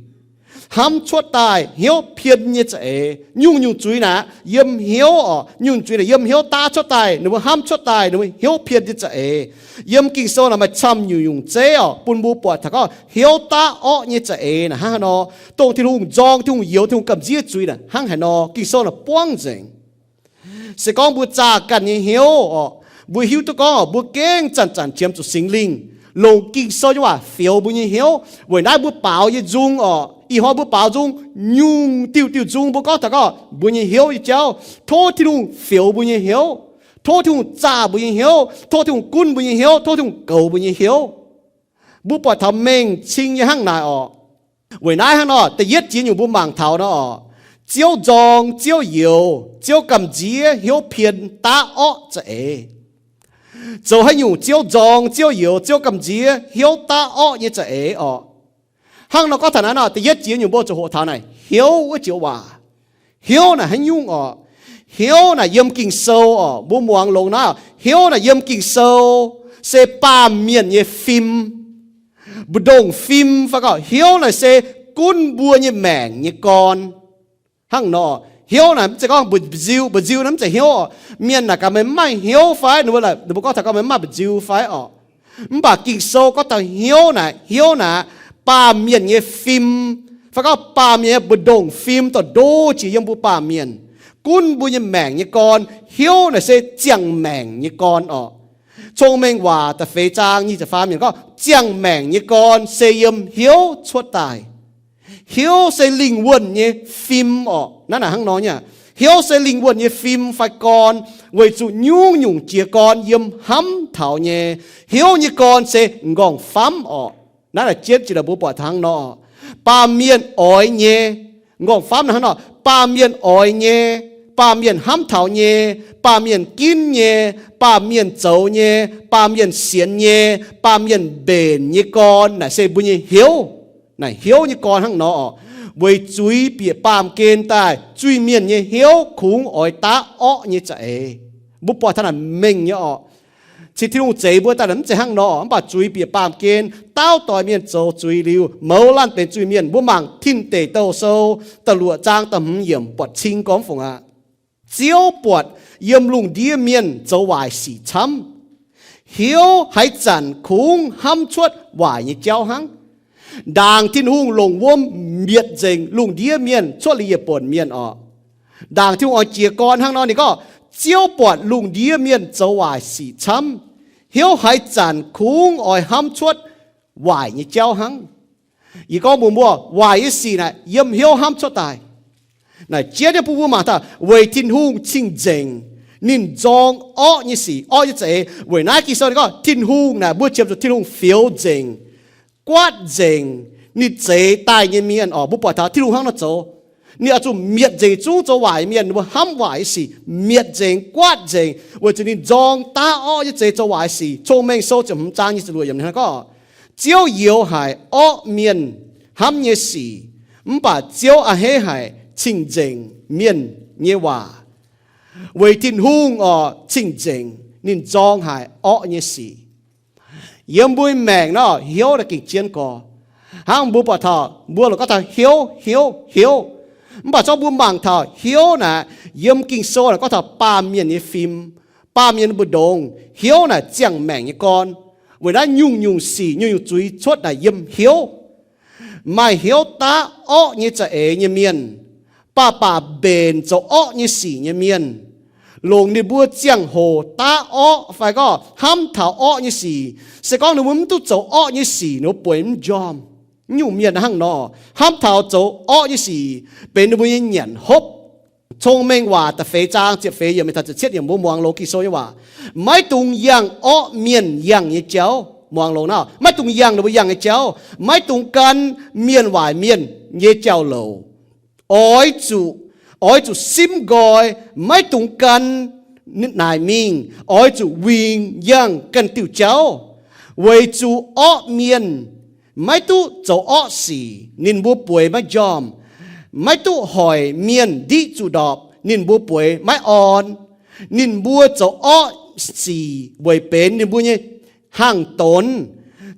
Hnamv cuotv daaih hnyouv pien nyei za'eix. Nyungc-nyungc zuiz naaic yiem hnyouv orqc, nyungc zuiz naaic yiem hnyouv daav cuotv daaih, ninh mbuo hnamv cuotv daaih ninh mbuo hnyouv pien nyei za'eix. Yiem Ging-Sou naaic maaih camv nyungc-nyungc zeiv orqc, bun mbuo buatc taux gorngv hnyouv daav orqv nyei za'eix naaic hnangv haaix nor. Dongh Tin-Hungh nzorng, Tin-Hungh youx, Tin-Hungh gamh nziev zuiz naaic hnangv haaix nor, Ging-Sou naaic buangv nzengc. Se gorngv mbuo zaah ganh nyei hnyouv orqc, mbuo hiuv duqv gorngv orqc, mbuo gengh zanc-zanc qiemx zuqc Singx Lingh longc Ging-Sou nyei waac fioux mbuo nyei hnyouv. Weic naaiv mbuo baaux nyei nzung orqc, ih hnoi mbuo baaux nzung, nyungc diuh diuh nzung mbuo gorngv taux gorngv mbuo nyei hnyouv nyei jauv. Tov Tin-Hungh fioux mbuo nyei hnyouv. Tov Tin-Hungh zaah mbuo nyei hnyouv. Tov Tin-Hungh gunv mbuo nyei hnyouv. Tov Tin-Hungh goux mbuo nyei hnyouv. Mbuo buatc taux mengh cing nyei hnangv naaic orqc. Weic naaiv hnangv nor, da'yietv jiex nyungc mbuo mangc taux nor orqc, Ziouv nzorng, Ziouv youx, Ziouv gamh nziev, hnyouv pien, daav orqv za'eix. Zoux haaix nyungc Ziouv nzorng, Ziouv youx, Ziouv gamh nziev, hnyouv daav orqv nyei za'eix orqc? Hnangv nor gorngv taux naaiv nor, da'yietv jiex nyungc mbuo zuqc hoqc taux naaic hnyouv wuov joux waac. Hnyouv naaic haaix nyungc orqc? Hnyouv naaic yiem Ging-Sou orqc, mbuo muangx longx naaiv orqc, hnyouv naaic yiem Ging-Sou se baamh mienh nyei fim, mbu'ndongx fim fai gorngv hnyouv naaic se gunv mbuo nyei maengc nyei gorn. Hnangv nor, hnyouv naaic mv zeiz gorngv mba'nziu, mba'nziu naaiv mv zeiz hnyouv orqc. Mienh naaic gaax meih mv maaih hnyouv fai, ninh mbuo gorngv taux gorngv meih mv maaih mba'nziu fai orqc. Mv baac Ging-Sou gorngv taux hnyouv naaic, hnyouv naaic, baamh mienh nyei fim, fai gorngv baamh mienh nyei mbu'ndongx fim dorh ndo jiex yiem mbuo baamh mienh, gunv mbuo nyei maengc nyei gorn. Hnyouv naaic se ziangh maengc nyei gorn orqc. Cong-Mengh Waac da'feix zaang nyic ziepc faam yiemc gorngv, ziangh maengc nyei gorn se yiem hnyouv cuotv daaih. Hnyouv se lingh wuonh nyei fim orqc. Naaiv naaic hnangv nor nyei aqv. Hnyouv se lingh wuonh nyei fim fai gorn, weic zuqc nyungc-nyungc jiez gorn yiem hnamv taux nyei. Hnyouv nyei gorn se m'nqorngv-famv orqc. Naaiv naaic jienv jiex la'buo buatc hnangv nor. Baamh mienh oix nyei, m'nqorngv-famv naaiv hnangv nor, baamh mienh oix nyei, baamh mienh hnamv taux nyei, baamh mienh ginv nyei, baamh mienh zoux nyei, baamh mienh sienx nyei, baamh mienh mbenc nyei gorn naaic se mbuo nyei hnyouv. Naaic hnyouv nyei gorn hnangv nor orqc. Weic zuiz bieqc baamh gen daaih, zuiz-mienh nyei hnyouv kungx oix daav orqv nyei za'eix. Mbuo buatc taux naaic mengh nyei orqc. Cingx Tin-Hungh zeix mbuo daaih naaic mv zeiz hnangv nor, mv baac zuiz bieqc baamh gen, dauh doic mienh zoux zuiz liuz mouz laanh benx zuiz-mienh. Mbuo mangc Tin Deic Douh Sou da'luoqc zaang da'hmz yiemc buatc cing gorngv fungc aqv. Ziouv buatc yiem lungh ndiev mienh zoux waaic sic camv. Hnyouv haaix zanc kungx hnamv cuotv waaic nyei jauv hnangv. Ndaangc Tin-Hungh longc wuom mietc nzengc lungh ndiev mienh cuotv liuz yietc buonc mienh orqc. Ndaangc Tin-Hungh oix jiez gorn hnangv nor, ninh gorngv, Ziouv buatc lungh ndiev mienh zoux waaic sic camv. Hnyouv haaix zanc kungx oix hnamv cuotv waaic nyei jauv hnangv. Yie gorngv mbuox mbuo, waaic nyei sic naaic yiem hnyouv hnamv cuotv daaih. Naaic jienv nyei bun mbuo mangc taux weic Tin-Hungh cing-nzengc, ninh nzorng orqv nyei sic, orqv nyei za'eix. Weic naaiv Ging-Sou ninh gorngv Tin-Hungh naaic mbuo qiemx zuqc Tin-Hungh fioux nzengc, guaatv nzengc, ninh zeix daaih nyei mienh orqc. Mbuo buatc taux Tin-Hungh hnangv nor zoux. Ninh oix zuqc mietc nzengc zungv zoux waaic mienh, ninh mbuo hnamv waaic nyei sic, mietc nzengc, guaatv nzengc, weic zuqc ninh nzorng daav orqv nyei za'eix zoux waaic sic. Cong-Mengh Sou ziepc hmz zaang nyic ziepc luoqc yiemc hnangv gorngv, Ziouv youx haic orqv mienh hnamv nyei sic, mv baac Ziouv a'hneiv haic cing-nzengc mienh nyei waac. Weic Tin-Hungh orqc cing-nzengc, ninh nzorng haic orqv nyei sic. Yiem mbuo maengc nor, hnyouv naaic gengh jienv gorx. Hnangv mbuo buatc taux, mbuo lorqc gorngv taux hnyouv, hnyouv, hnyouv. Mv baac zorqv mbuo mangc taux hnyouv naaic, yiem Ging-Sou naaic gorngv taux baamh mienh nyei fim, baamh mienh mbu'ndongx. Hnyouv naaic ziangh maengc nyei gorn. Weic naaiv nyungc-nyungc sic, nyungc-nyungc zuiz cuotv naaic yiem hnyouv. Maaih hnyouv daav orqv nyei za'eix nyei mienh, baac baac mbenc zoux orqv nyei sic nyei mienh, longc ninh mbuo ziangh hoc daav orqv fai gorngv hnamv taux orqv nyei sic. Se gorngv ninh mbuo mv duqv zoux orqv nyei sic, ninh mbuo bueix mv njormh. Mv nyungc mienh hnangv nor, hnamv taux zoux orqv nyei sic benx ninh mbuo nyei nyanc hopv. Cong-Mengh Waac da'feix zaang ziepc feix yiemc mingh taux ziepc cietv yiemc mbuo muangx longx Ging-Sou nyei waac. Maiv dungx yangh orqv mienh yangh nyei jauv. Muangx longx nor, maiv dungx yangh ninh mbuo yangh nyei jauv. Maiv dungx gan mienh waaic mienh nyei jauv-louc. Oix zuqc, oix zuqc simv nqoi, maiv dungx gan naaic mingh. Oix zuqc wingx yangh ganh diuh jauv, weic zuqc orqv mienh maiv duqv zoux orqv sic, ninh mbuo bueix maiv njormh. Maiv duqv hoic mienh ndiqv zuqc ndorpc, ninh mbuo bueix maiv orn. Ninh mbuo zoux orqv sic weic benx ninh mbuo nyei hnaangx-donx.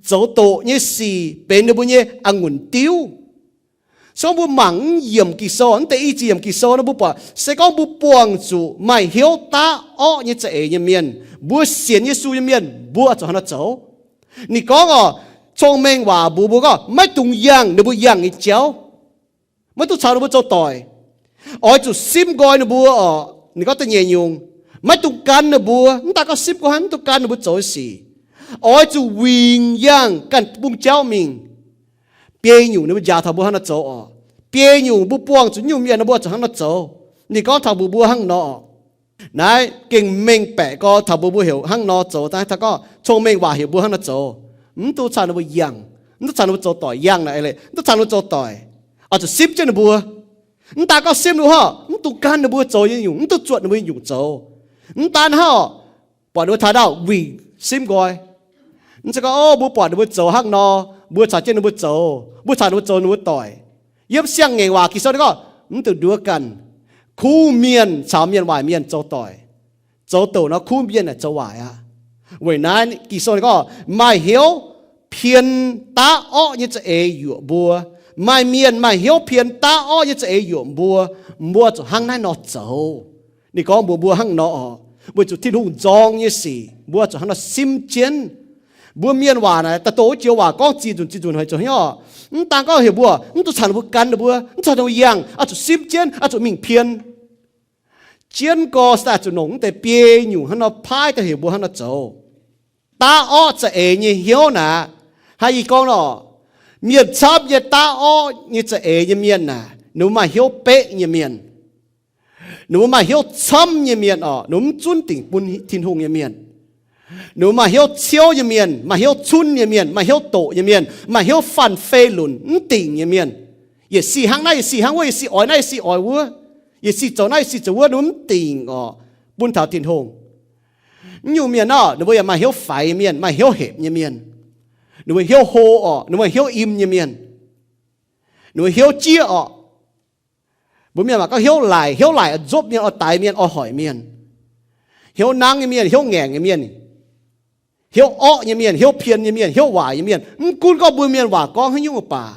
Zoux doqc nyei sic benx ninh mbuo nyei a'ngunc diuv. Se gorngv mbuo mangc mv yiemc Ging-Sou, mv deix i ziex yiemc Ging-Sou nor, mbuo buatc se gorngv mbuo buangh zuqc maaih hnyouv daav orqv nyei za'eix nyei mienh, mbuo sienx Yesu nyei mienh, mbuo zuqc hnangv nor zoux. Ninh gorngv orqc, Cong-Mengh Waac mbuox mbuo gorngv maiv dungx yangh ninh mbuo yangh nyei jauv. Maiv dungx caux ninh mbuo zoux doic. Oix zuqc simv nqoi ninh mbuo orqc. Ninh gorngv da'nyeic nyungc, maiv dungx gan ninh mbuo. Mv daaih gorngv simv nqoi hnangv, mv dungx gan ninh mbuo zoux nyei sic. Oix zuqc wingx yangh ganh bung jauv mingh. Biei nyungc ninh mbuo njaaux taux mbuo hnangv nor zoux orqc. Biei nyungc mbuo buangh zuqc nyungc mienh nor, mbuo zuqc hnangv nor zoux. Ninh gorngv taux mbuox mbuo hnangv nor. Naaiv gengh mengh baeqc gorx taux mbuox mbuo heuc hnangv nor zoux. Daaih taux gorngv Cong-Mengh Waac heuc mbuo hnangv nor zoux. Mv dungx caux ninh mbuo yangh. Mv dungx caux ninh mbuo zoux doic yangh naaic leiz, mv dungx caux ninh mbuo zoux doic. Oix zuqc simv jienv ninh mbuo. Mv daaih gorngv simv ninh mbuo hnangv, mv dungx gan ninh mbuo zoux nyei nyungc, mv dungx zuotc ninh mbuo nyei nyungc zoux. Mv daan hnangv, buatc ninh mbuo taux ndau wingc simv nqoi. Mv zeiz gorngv, o, mbuo buatc ninh mbuo zoux hnangv nor, mbuo caux jienv ninh mbuo zoux, mbuo caux ninh mbuo zoux ninh mbuo doic. Yiem Siang-Ngaengc Waac Ging-Sou ninh gorngv, mv dungx nduov ganh. Kuv mienh caux mienh waaic mienh zoux doic, zoux douc nor kuv mienh aah, zoux waaic aqv. Weic naaiv Ging-Sou ninh gorngv, maaih hnyouv pien daav orqv nyei za'eix yuoqc mbuo. Maaih mienh maaih hnyouv pien daav orqv nyei za'eix yuoqc mbuo. Mbuo zuqc hnangv naaiv nor zoux. Ninh gorngv mbuox mbuo hnangv nor oc, weic zuqc Tin-Hungh nzorng nyei sic, mbuo zuqc hnangv nor simv jienv. Mbuo mienh waac naaic, da'douh wuov joux waac gorngv ziex nzunc ziex nzunc haic zoux hnyouv. Mv daan gorngv heuc mbuo, mv dungx caux ninh mbuo gan ninh mbuo, mv caux ninh mbuo yangh, oix zuqc simv jienv, oix zuqc mingh pien. jienv gorx se daaih zuqc longc mv deix biei nyungc hnangv nor paaiv daaih heuc mbuo hnangv nor zoux. Daav orqv za'eix nyei hnyouv naaic, hnangv yie gorngv nor, mienh camv nyei daav orqv nyei za'eix nyei mienh naaic, ninh mbuo maaih hnyouv beqv nyei mienh. Ninh mbuo maaih hnyouv camv nyei mienh orqc, ninh mbuo mv zunv dingc bun Tin-Hungh nyei mienh. Ninh mbuo maaih hnyouv ciouv nyei mienh, maaih hnyouv cunv nyei mienh, maaih hnyouv doqc nyei mienh, maaih hnyouv fanh fei lunc mv dingc nyei mienh. Yietc sic hnangv naaiv, yietc sic hnangv wuov, yietc sic oix naaiv, yietc sic oix wuov, yietc sic zoux naaiv, yietc sic zoux wuov, ninh mv dingc orqc, bun taux Tin-Hungh. Mv nyungc mienh nor, ninh mbuo yaac maaih hnyouv faix nyei mienh, maaih hnyouv hepc nyei mienh. Ninh mbuo hnyouv hlo orqc, ninh mbuo hnyouv im nyei mienh. Ninh mbuo hnyouv jieqv orqc. Mbuo mienh maac gorngv hnyouv laic, hnyouv laic oix nzopv mienh, oix daix mienh, oix hoic mienh. Hnyouv nangv nyei mienh, hnyouv ngaengc nyei mienh, hnyouv orqv nyei mienh, hnyouv pien nyei mienh, hnyouv waaic nyei mienh. Mv gunv gorngv mbuo mienh waac gorngv haaix nyungc mv baac,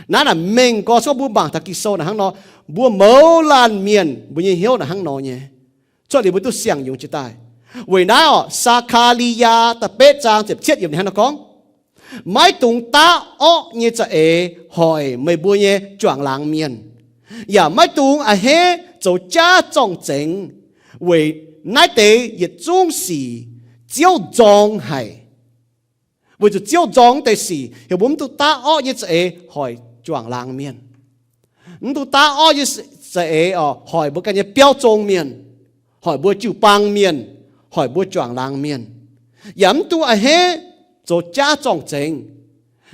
naaiv naaic mengh gorx se gorngv mbuo mangc taux Ging-Sou naaic hnangv nor, mbuo mouz laanh mienh mbuo nyei hnyouv naaic hnangv nor nyei. Cuotv liuz mbuo duqv siang-yungz jiez daaih. Weic naaiv orqc, Saa^kaa^li^yaa da'betv zaang ziepc cietv yiemc ninh hnangv nor gorngv, maiv dungx daav orqv nyei za'eix hoic meih mbuo nyei juangc laangz mienh, yaac maiv dungx a'hneiv zoux jaav zorng-zengx, weic naaiv deix yietc zungv sic Ziouv nzorng haic. Weic zuqc Ziouv nzorng deix sic heuc mbuo mv dungx daav orqv nyei za'eix hoic juangc laangz mienh. Mv dungx daav orqv nyei za'eix orqc hoic mbuo ganh nyei biauv zong mienh, hoic mbuo jiu-baang mienh, hoic mbuo juangc laangz mienh, yaac mv dungx a'hneiv zoux jaav zorng-zengx.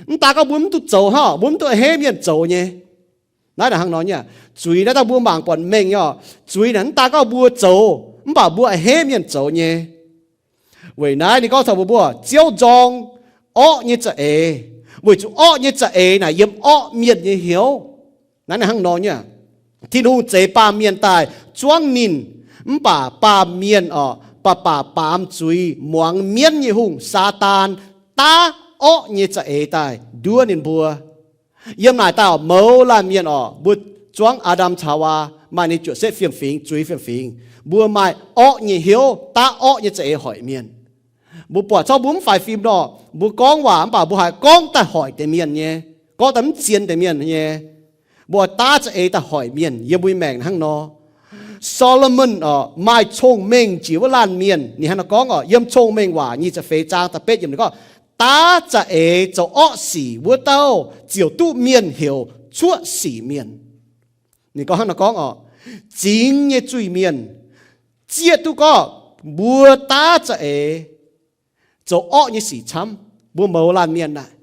Mv daaih gorngv mbuo mv dungx zoux hnangv, mbuo mv dungx a'hneiv mienh zoux nyei. Naaiv naaic hnangv nor nyei, zuiz naaiv dangh mbuo mangc buatc mengh nyei orqc. Zuiz naaic mv daaih gorngv mbuo zoux, mv baac mbuo a'hneiv mienh zoux nyei. Weic naaiv ninh gorngv taux mbuo, mbuo Ziouv nzorng orqv nyei za'eix, weic zuqc orqv nyei za'eix naaic yiem orqv mienh nyei hnyouv. Naaiv naaic hnangv nor nyei, Tin-Hungh zeix baamh mienh daaih zuangv ninh, mv baac baamh mienh orqc, baac baac baamz zuiz muangx mienv nyei hungh, Saadaan, daav orqv nyei za'eix daaih nduov ninh mbuo. Yiem naaic daaih orqc, mouz laanh mienh orqc, mbuo zuangv Aa^ndam caux Haawaa maaih ninh juoqc setv fiem-fingx, zuiz fiem-fingx, mbuo maaih orqv nyei hnyouv, daav orqv nyei za'eix hoic mienh. Mbuo buatc corc mbuo mv faix fim nor, mbuo gorngv waac mv baac mbuo haiz gorngv daaih hoic deix mienh nyei, gorngv daaih mv zien deix mienh nyei. Mbuo daav za'eix daaih hoic mienh yiem mbuo nyei maengc hnangv nor. Saa^lo^morn orqc, maaih cong-mengh jiex wuov laanh mienh, ninh hnangv nor gorngv orqc, yiem Cong-Mengh Waac nyic ziepc feix zaang da'betv yiemc ninh gorngv, daav za'eix zoux orqv sic wuov dauh ziouc duqv mienh heuc cuoqv sic mienh. Ninh gorngv hnangv nor gorngv orqc, zingx nyei zuiz-mienh zieqv duqv gorngv mbuo daav za'eix zoux orqv nyei sic camv. Mbuo mouz laanh mienh naaic,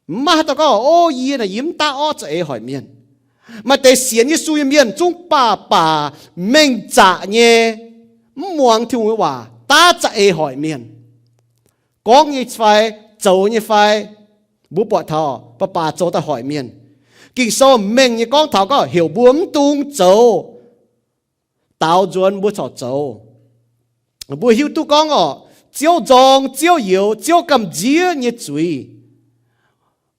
mv maaih haaix dauh gorngv, o, yie naaic yie mv daav orqv za'eix hoic mienh. Maaih deix sienx Yesu nyei mienh zungv baac baac mengh zaqc nyei, mv muangx Tin-Hungh nyei waac, daav za'eix hoic mienh. Gorngv nyei fai, zoux nyei fai, mbuo buatc taux baac baac zoux daaih hoic mienh. Ging-Sou mengh nyei gorngv taux gorngv heuc mbuo mv dungx zoux daaux nzuonx mbuo corc zoux. Mbuo hiuv duqv gorngv orqc, Ziouv nzorng, Ziouv youx, Ziouv gamh nziev nyei zuiz,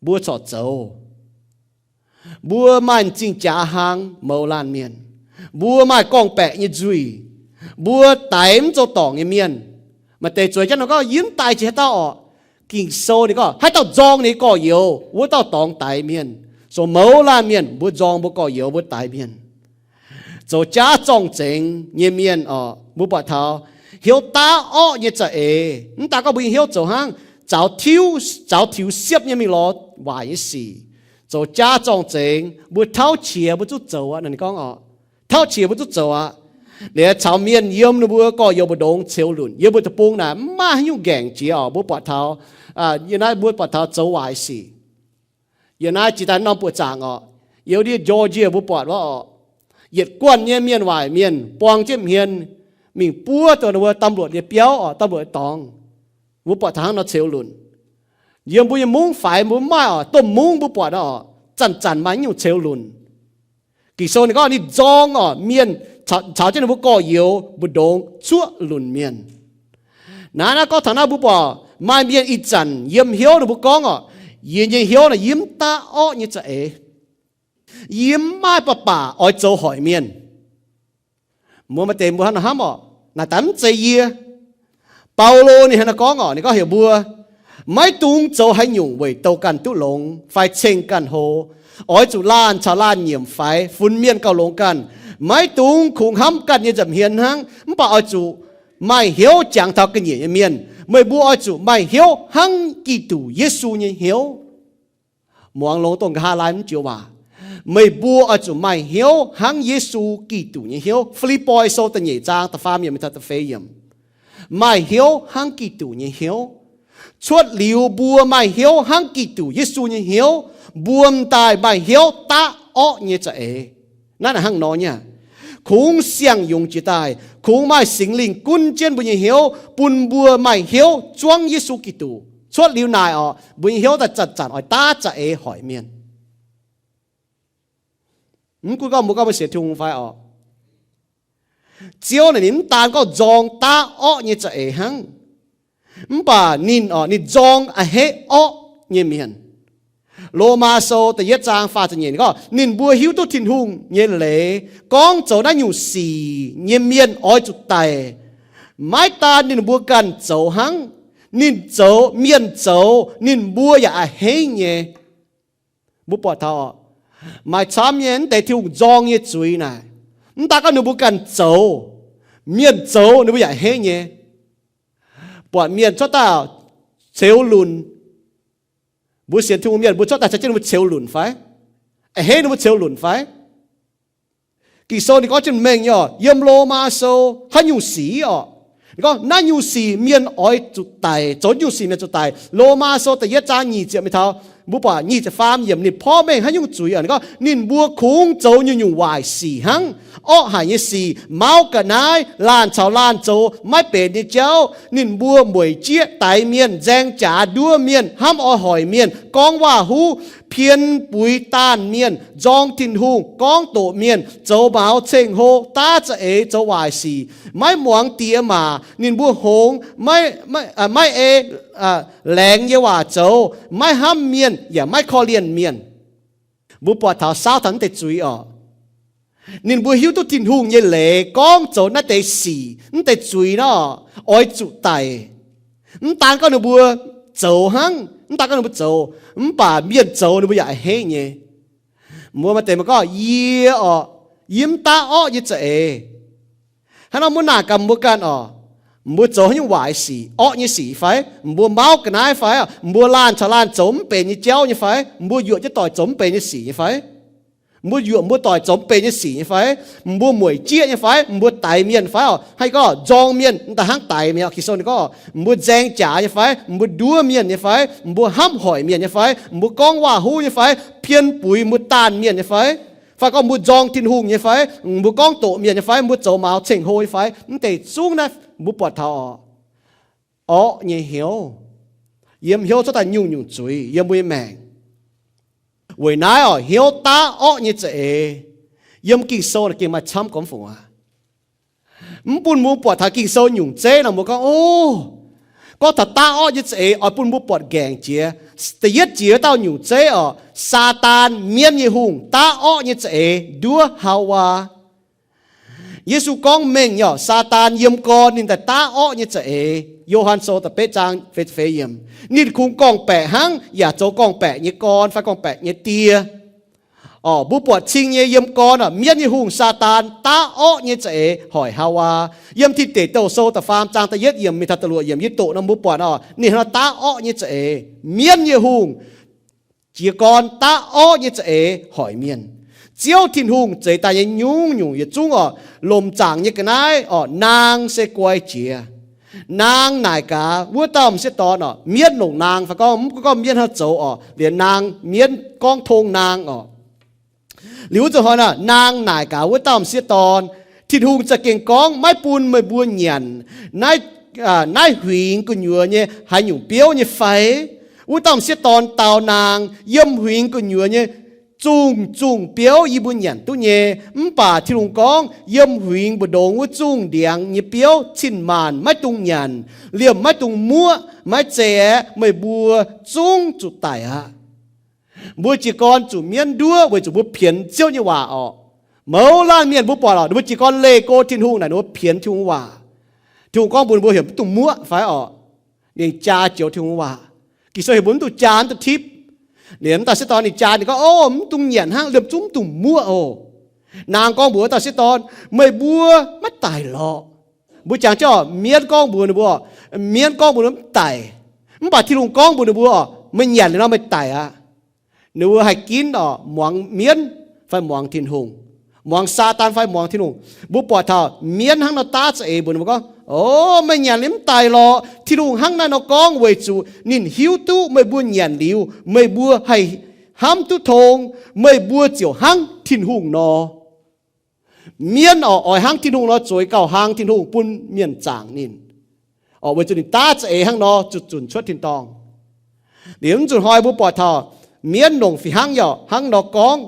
mbuo corc zoux. Mbuo maaih m'zing jaax hlang mouz laanh mienh. Mbuo maaih gorngv-baeqc nyei nzuih. Mbuo daix mv zoux dorngc nyei mienh. Maaih deix zueiz jienv nor gorngv, yie mv daaih jiex haaix dauh orqc. Ging-Sou ninh gorngv, haaix dauh nzorng ninh gorx-youz, wuov dauh dorngx daix mienh. Zoux mouz laanh mienh, mbuo nzorng mbuo gorx-youz, mbuo daix mienh. Zoux jaav zorng-zengx nyei mienh orqc, mbuo buatc taux hnyouv daav orqv nyei za'eix. Mv daaih gorngv mbuo nyei hnyouv zoux hnangv, zaux tiux, zaux tiux siepv nyei mingh lorz waaic nyei sic, zoux jaav zorng-zengx, mbuo tauv qiex mbuo zungv zoux aqv. Ninh gorngv orqc, tauv qiex mbuo zungv zoux aqv. Liuz caux mienh yiem ninh mbuo gorx-youz mbu'ndongx ceux lunc, yiem mbuo deic-bung naaic mv maaih haaix nyungc ngaengc jiex orqc. Mbuo buatc taux, yiem naaiv mbuo buatc taux zoux waaic sic. Yiem naaiv jiex daaih norm buoqc zaangc orqc, yiem ndiev Georgia mbuo buatc wuov orqc, yietc guanh nyei mienh waaic mienh buang jienv hmien mingh buov dongh ninh mbuo ตำรวจ nyei biauv orqc, ตำรวจ nyei dorngx. Mbuo buatc taux hnangv nor ceux lunc. Yiem mbuo nyei mungv faix mbuo mv maaih orqc, domh mungv mbuo buatc orqc, zanc-zanc maaih nyungc ceux lunc. Ging-Sou ninh gorngv ninh nzorng orqc mienh, caux jienv ninh mbuo gorx-youz mbu'ndongx cuoqv lunc mienh. Naaiv naaiv gorngv taux naaiv mbuo buatc maaih mienh ih zanc yiem hnyouv ninh mbuo gorngv orqc, yie nyei hnyouv naaic yie mv daav orqv nyei za'eix. Yie mv maaih baac baac oix zoux hoic mienh. Mbuo maaih deix mbuo hnangv nor hnamv orqc, naaic daaih mv zeiz yie. Baulo ninh hnangv nor gorngv orqc, ninh gorngv heuc mbuo, Maiv dungx zoux haaix nyungc weic douh ganh duqv longx fai ceng ganh hlo. Oix zuqc laanh caux laanh nyiemc faix, funx mienh gauh longx ganh. Maiv dungx kungx hnamv ganh nyei nza'hmien hnangv, mv baac oix zuqc maaih hnyouv jangx taux ga'nyiec nyei mienh. Meih mbuo oix zuqc maaih hnyouv hnangv Giduc Yesu nyei hnyouv. Muangx longx dongh nqa'haav laai mv joux waac. Meih mbuo oix zuqc maaih hnyouv hnangv Yesu Giduc nyei hnyouv. Fi^lipv^poi Sou da'nyeic zaang da'faam yiemc mingh taux da'feix yiemc. Maaih hnyouv hnangv Giduc nyei hnyouv. Cuotv liuz mbuo maaih hnyouv hnangv Giduc Yesu nyei hnyouv, mbuo m'daaih maaih hnyouv daav orqv nyei za'eix. Naaiv hnangv nor nyei aqv. Kungx siang-yungz jiex daaih, kungx maaih Singx Lingh gunv jienv mbuo nyei hnyouv, bun mbuo maaih hnyouv zuangv Yesu Giduc. Cuotv liuz naaic orqc, mbuo nyei hnyouv daaih zanc-zanc oix daav za'eix hoic mienh. Mv gunv gorngv mbuo gorngv mbuo sienx Tin-Hungh fai orqc, Ziouv naaic ninh mv daan gorngv nzorng daav orqv nyei za'eix hnangv, mv baac ninh orqc, ninh nzorng a'hneiv orqv nyei mienh. Lomaa Sou da'yietv zaang faah ziepc nyeic gorngv, ninh mbuo hiuv duqv Tin-Hungh nyei leiz gorngv zoux naaiv nyungc sic nyei mienh oix zuqc daic. Maiv daan ninh mbuo ganh zoux hnangv, ninh zoux, mienh zoux ninh mbuo yaac a'hneiv nyei. Mbuo buatc taux orqc, maaih camv nyei mv deix Tin-Hungh nzorng nyei zuiz naaic, mv daan gorngv ninh mbuo ganh zoux, mienh zoux ninh mbuo yaac a'hneiv nyei. Buatc mienh cuotv daaih ceux lunc, mbuo sienx Tin-Hungh mienh mbuo cuotv daaih caux jienv ninh mbuo ceux lunc fai? A'hneiv ninh mbuo ceux lunc fai? Ging-Sou ninh gorngv jienv mengh nyei orqc, yiem Lomaa Sou haaix nyungc sic orqc, ninh gorngv naaiv nyungc sic mienh oix zuqc daic, zoux nyungc sic mienh zuqc daic. Lomaa Sou da'yietv zaang nyic ziepc mingh taux, mbuo buatc nyic ziepc faam yiemc ninh porv mengh haaix nyungc zuiz orqc, ninh gorngv ninh mbuo kungx zoux nyungc-nyungc waaic sic hnangv, orqv haic nyei sic, mauv ga'naaiv, laanh caux laanh zoux maiv benx nyei jauv. Ninh mbuo mueic jieqv daix mienh, nzaeng jaax nduov mienh, hnamv oix hoic mienh, gorngv waac-huv, pien buix daanh mienh, nzorng Tin-Hungh, gorngv doqc mienh, zoux maux ceng-hlo, daav za'eix, zoux waaic sic, maiv muangx diex maac. Ninh mbuo hngongx maiv, maiv ei laengz nyei waac zoux, maiv hnamv mienh yaac maiv korv-lienh mienh. Mbuo buatc taux saauv taux naaiv deix zuiz orqc, ninh mbuo hiuv duqv Tin-Hungh nyei leiz gorngv zoux naaiv deix sic, naaiv deix zuiz nor, oix zuqc daic. Mv daan gorngv ninh mbuo zoux hnangv, mv daan gorngv ninh mbuo zoux, mv baac mienh zoux ninh mbuo yaac a'hneiv nyei. Mbuo maaih deix maaih gorngv, yie orqc, yie mv daav orqv nyei za'eix. Hnangv nor mbuo naaic gaax mbuo ganh orqc, mbuo zoux haaix nyungc waaic sic, orqv nyei sic fai? Mbuo mauv ga'naaiv fai? Mbuo laanh caux laanh zoux mv benx nyei jauv nyei fai? Mbuo yuoqc jienv doic zoux mv benx nyei sic nyei fai? Mbuo yuoqc mbuo doic zoux mv benx nyei sic nyei fai? Mbuo mueic jieqv nyei fai? Mbuo daix mienh fai orqc? Haih gorngv nzorng mienh, mv daaih hnangv daix mienh orqc. Ging-Sou ninh gorngv mbuo nzaeng jaax nyei fai? Mbuo nduov mienh nyei fai? Mbuo hnamv hoic mienh nyei fai? Mbuo gorngv waac-huv nyei fai? Pien buix mbuo daanh mienh nyei fai? Fai gorngv mbuo nzorng Tin-Hungh nyei fai? Mbuo gorngv doqc mienh nyei fai? Mbuo zoux maux ceng-hlo nyei fai? Mv deix zungv naaiv mbuo buatc taux orqc, orqv nyei hnyouv yiem hnyouv cuotv daaih nyungc-nyungc zuiz yiem mbuo nyei maengc. Weic naaiv orqc, hnyouv daav orqv nyei za'eix yiem Ging-Sou naaic gengh maaih camv gormx fungc aqv. Mv bun mbuo buatc taux Ging-Sou nyungc zeiv nor mbuo gorngv, o, gorngv taux daav orqv nyei za'eix oix bun mbuo buatc nqaengc jiex. Da'yietv jiex wuov dauh nyungc zeiv orqc, Saadaan, mienv nyei hungh, daav orqv nyei za'eix nduov Haawaa. Yesu gorngv mengh nyei orqc, Saadaan yiem gorn ninh daaih daav orqv nyei za'eix. Yo^han Sou da'betv zaang feix yiemc, ninh kungx gorngv-baeqc hnangv yaac zoux gorngv-baeqc nyei gorn fai gorngv-baeqc nyei die. Orqc, mbuo buatc cing nyei yiem gorn orqc, mienv nyei hungh Saadaan daav orqv nyei za'eix hoic Haawaa. Yiem Tin Deic Douh Sou da'faam zaang da'yietv yiemc mingh taux da'luoqc yiemc yie doqc nor mbuo buatc orqc, ninh hnangv daav orqv nyei za'eix. Mienv nyei hungh jiez gorn daav orqv nyei za'eix hoic mienh. Ziouv Tin-Hungh zeix daaih nyei nyungc-nyungc yietc zungv orqc, lomc zaangc nyei ga'naaiv orqc, naang se guai jiex. Naang naaic gaax wuov dauh m'sieqv dorn orqc, mienv longc naang fai gorngv, mv gorngv mienv hnangv zoux orqc, liemh naang mienv gorngv tong naang orqc. Liuz wuov zanc hnoi naaic, naang naaic gaax wuov dauh m'sieqv dorn, Tin-Hungh za'gengh gorngv maiv bun meih mbuo nyanc naaiv, naaiv huingx gu'nyuoz nyei haaix nyungc biouv nyei fai? Wuov dauh m'sieqv dorn dau naang, yiem huingx gu'nyuoz nyei zungh zungh biouv yie mbuo nyanc duqv nyei, mv baac Tin-Hungh gorngv, yiem huingx mbu'ndongx wuov zungh ndiangx nyei biouv cin-maanc maiv dungx nyanc, liemh maiv dungx muoqv. Maiv zeiz aeqv, meih mbuo zungv zuqc daic aqv. Mbuo jiez gorn zuqc mienv nduov weic zuqc mbuo pienx Ziouv nyei waac orqc. Mouz laanh mienh mbuo buatc orqc, ninh mbuo jiez gorn leih go Tin-Hungh naaic ninh mbuo pienx Tin-Hungh waac. Tin-Hungh gorngv mbuox mbuo heuc maiv dungx muoqv fai orqc, ninh jaa joux Tin-Hungh waac. Ging-Sou heuc mbuo mv dungx jaa, mv dungx tipv. Liuz wuov dauh sieqv dorn ninh jaa, ninh gorngv, Ov, mv dungx nyanc hnangv, liemh zungv mv dungx muoqv oc. Naang gorngv mbuox wuov dauh sieqv dorn, Meih mbuo maiv daic lorqc. Mbuo jangx jienv oc, mienv gorngv mbuox ninh mbuo, mienv gorngv mbuox ninh mbuo mv daic. Mv baac Tin-Hungh gorngv mbuox ninh mbuo, Meih nyanc liuz nor meih daic aqv. Ninh mbuo haih ginv oc, muangx mienv fai muangx Tin-Hungh, muangx Saadaan fai muangx Tin-Hungh. Mbuo buatc taux mienv hnangv nor daav za'eix mbuox ninh mbuo gorngv, Ov, meih nyanc liuz mv daic lorqc. Tin-Hungh hnangv naaiv nor gorngv weic zuqc ninh hiuv duqv meih mbuo nyanc liuz meih mbuo haih hnamv duqv tong, meih mbuo ziouc hnangv Tin-Hungh nor. Mienv oc, oix hnangv Tin-Hungh nor zueiz gauh hlang Tin-Hungh bun mienh zaangc ninh. Oc, weic zuqc ninh daav za'eix hnangv nor zuqc zunc cuotv tin-dorngh. Liuz mv zuqc hnoi mbuo buatc taux mienv longc fih hnangv yaac hnangv nor gorngv.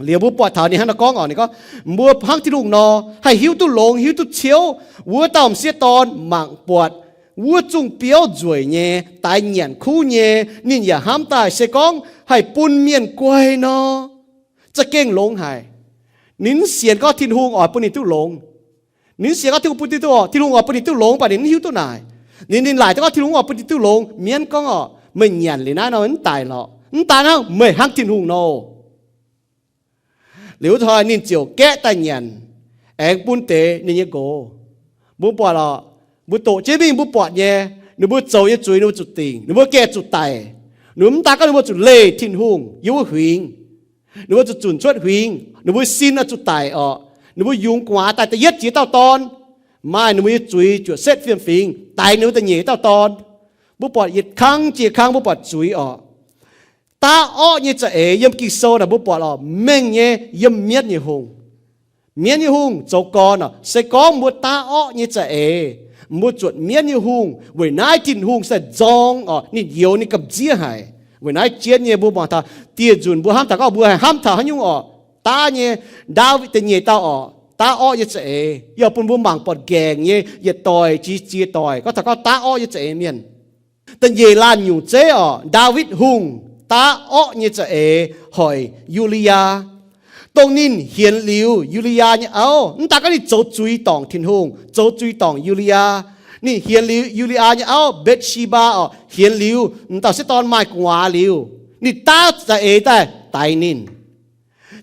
Liuz mbuo buatc taux ninh hnangv nor gorngv oc, ninh gorngv, Mbuo hnangv Tin-Hungh nor, haih hiuv duqv longx, hiuv duqv ciouv. Wuov dauh m'sieqv dorn mangc buatc wuov zungh biouv nzueic nyei, daix nyanc kuv nyei, ninh yaac hnamv daaih se gorngv haih bun mienh guaih nor, za'gengh longx haic. Ninh mv sienx gorngv Tin-Hungh oix bun ninh duqv longx. Ninh mv sienx gorngv Tin-Hungh bun ninh duqv, Tin-Hungh oix bun ninh duqv longx, mv baac ninh mv hiuv duqv naaic. Ninh, ninh laaic duqv gorngv Tin-Hungh oix bun ninh duqv longx. Mienv gorngv oc, Meih nyanc liuz naaiv nor mv daic lorqc. Mv daaih hnangv, meih hnangv Tin-Hungh nor. Liuz wuov hnoi ninh ziouc gaeqv daaih nyanc, aengx bun deix ninh nyei nqox. Mbuo buatc oc, mbuo doqc jienv mingh mbuo buatc nyei, ninh mbuo zoux nyei zuiz ninh mbuo zuqc dingc, ninh mbuo gengh zuqc daic. Ninh mbuo mv daaih gorngv ninh mbuo zuqc leih Tin-Hungh yiem wuov huingx. Ninh mbuo zuqc zunc cuotv huingx, ninh mbuo sin oix zuqc daic oc. Ninh mbuo yungz gu'nguaaz daaih da'yietv jiex dauh dorn. Maaih ninh mbuo nyei zuiz ziouc setv fiem-fingx daix ninh mbuo da'nyeic dauh dorn. Mbuo buatc yietc kang jiex kang mbuo buatc zuiz oc. Daav orqv nyei za'eix yiem Ging-Sou naaic mbuo buatc oc, mengh nyei yiem mienv nyei hungh. Mienv nyei hungh zoux gorn oc, se gorngv mbuo daav orqv nyei za'eix, mbuo zuotc mienv nyei hungh, weic naaiv Tin-Hungh se nzorng oc, ninh youx ninh gamh nziev haic. Weic naaiv jienv nyei mbuo mangc taux dieh nzunc mbuo hnamv taux gorngv mbuo haih hnamv taux haaix nyungc oc, daav nyei, Ndaawitv da'nyeic dauh oc, daav orqv nyei za'eix, yaac bun mbuo mangc buatc nqaengc nyei yietc doic jiex ziex doic gorngv taux gorngv daav orqv nyei za'eix mienh. Da'nyeic laanh nyungc zeiv oc, Ndaawitv Hungh daav orqv nyei za'eix hoic Yu^li^yaa, dongh ninh hienx liuz Yu^li^yaa nyei auv. Mv daaih gorngv ninh zoux zuiz dorngc Tin-Hungh, zoux zuiz dorngc Yu^li^yaa. Ninh hienx liuz Yu^li^yaa nyei auv Mbetc^si^mbaa oc, hienx liuz m'dauh sieqv dorn maaih gu'nguaaz liuz, ninh daav za'eix daaih daix ninh.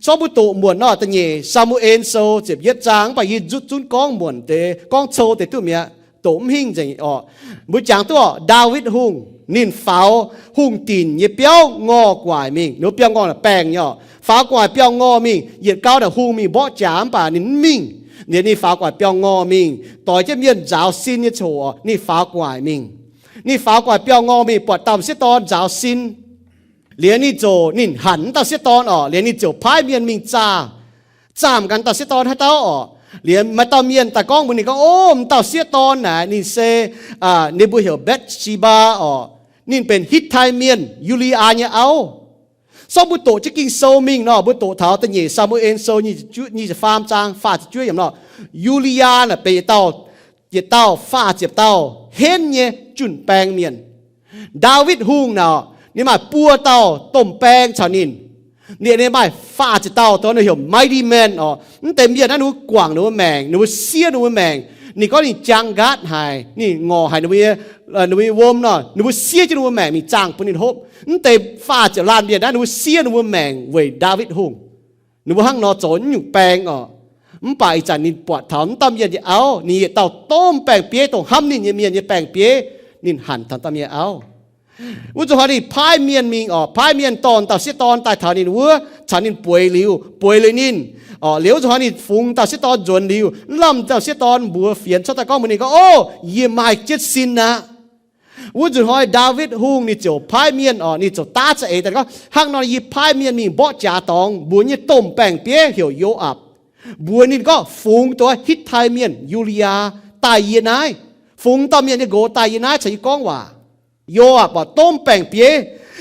Corc mbuo doqc muonc nor, da'nyeic Saa^mu^en Sou ziepc yietv zaang, mv baac yie zutv zunv gorngv muonc deix, gorngv cou deix duqv mi'aqv, doqc mv hingh nzengc oc. Mbuo jangx duqv oc, Ndaawitv Hungh ninh faaux hungh dinc nyei biauv ngorh gu'nguaaic mingh, ninh mbuo biauv-ngorh baengh nyei oc, faaux gu'nguaaic biauv-ngorh mingh, yietc gauh naaic hungh mingh mborqv jaax mv baac ninh mv mingh. Liuz ninh faaux gu'nguaaic biauv-ngorh mingh, doix jienv mienh nzaaux sin nyei coc oc, ninh faaux gu'nguaaic mingh. Ninh faaux gu'nguaaic biauv-ngorh mingh buatc dauh m'sieqv dorn nzaaux sin. Liuz ninh ziouc, ninh hanc wuov dauh sieqv dorn oc, liuz ninh ziouc paaiv mienh mingh zaah, zaah ganh dauh sieqv dorn haaix dauh oc. Liuz maaih dauh mienh daaih gorngv mbuox ninh gorngv, Ov, m'dauh sieqv dorn naaic ninh se, ninh mbuo heuc Mbetc^si^mbaa oc. Ninh benx Hitv^tai Mienh Yu^li^yaa nyei auv. Sorng mbuo doqc jienv Ging-Sou mingh nor, mbuo doqc taux da'nyeic Saa^mu^en Sou nyic ziepc faam zaang faah ziepc juov yiemc nor, Yu^li^yaa naaic benx yietc dauh, yietc dauh faah ziepc dauh henv nyei junh baeng mienh. Ndaawitv Hungh naaic, ninh maaih buo dauh domh baeng caux ninh. Ninh, ninh maaih faah ziepc dauh, dongh ninh heuc mighty men oc. Mv deix mienh naaiv ninh mbuo guangc ninh mbuo maengc, ninh mbuo siev ninh mbuo maengc. Ninh gorngv ninh jang nqaatv haic, ninh ngorc haic ninh mbuo nyei, ninh mbuo nyei wuom nor, ninh mbuo siev jienv ninh mbuo maengc mingh zaangh bun ninh hopv. Mv deix faah ziepc laanh mienh naaiv ninh mbuo siev ninh mbuo maengc weic Ndaawitv Hungh. Ninh mbuo hnangv nor zoux nyungc baeng oc. Mv baac ih zanc ninh buatc taux mv dauh mienh nyei auv, ninh yietc dauh domh baeng-bieiv, dongh hnamv ninh nyei mienh nyei baeng-bieiv, ninh hanc taux dauh mienh nyei auv. Wuov zuqc hnoi ninh paaiv mienh mingh oc, paaiv mienh dorh dauh sieqv dorn daaih taux ninh wuov, caux ninh bueix liuz, bueix liuz ninh oc. Liuz wuov zuqc hnoi ninh fungx dauh sieqv dorn nzuonx liuz, mv lamh dauh sieqv dorn mbuox fienx cuotv daaih gorngv mbuox ninh gorngv, Ov, yie maaih jienv sin aqv. Wuov nzunc hnoi Ndaawitv Hungh ninh ziouc paaiv mienh oc, ninh ziouc daav za'eix daaih gorngv, Hnangv nor yie paaiv mienh mingh mborqv jaax dorngx mbuox nyei domh baeng-bieiv heuc Yo^aapc, mbuox ninh gorngv, Fungx dongh Hitv^tai Mienh Yu^li^yaa daaih yie naaiv. Fungx dauh mienh nyei nqox daaih yie naaiv caux yie gorngv waac. Yo^aapc oc, domh baeng-bieiv,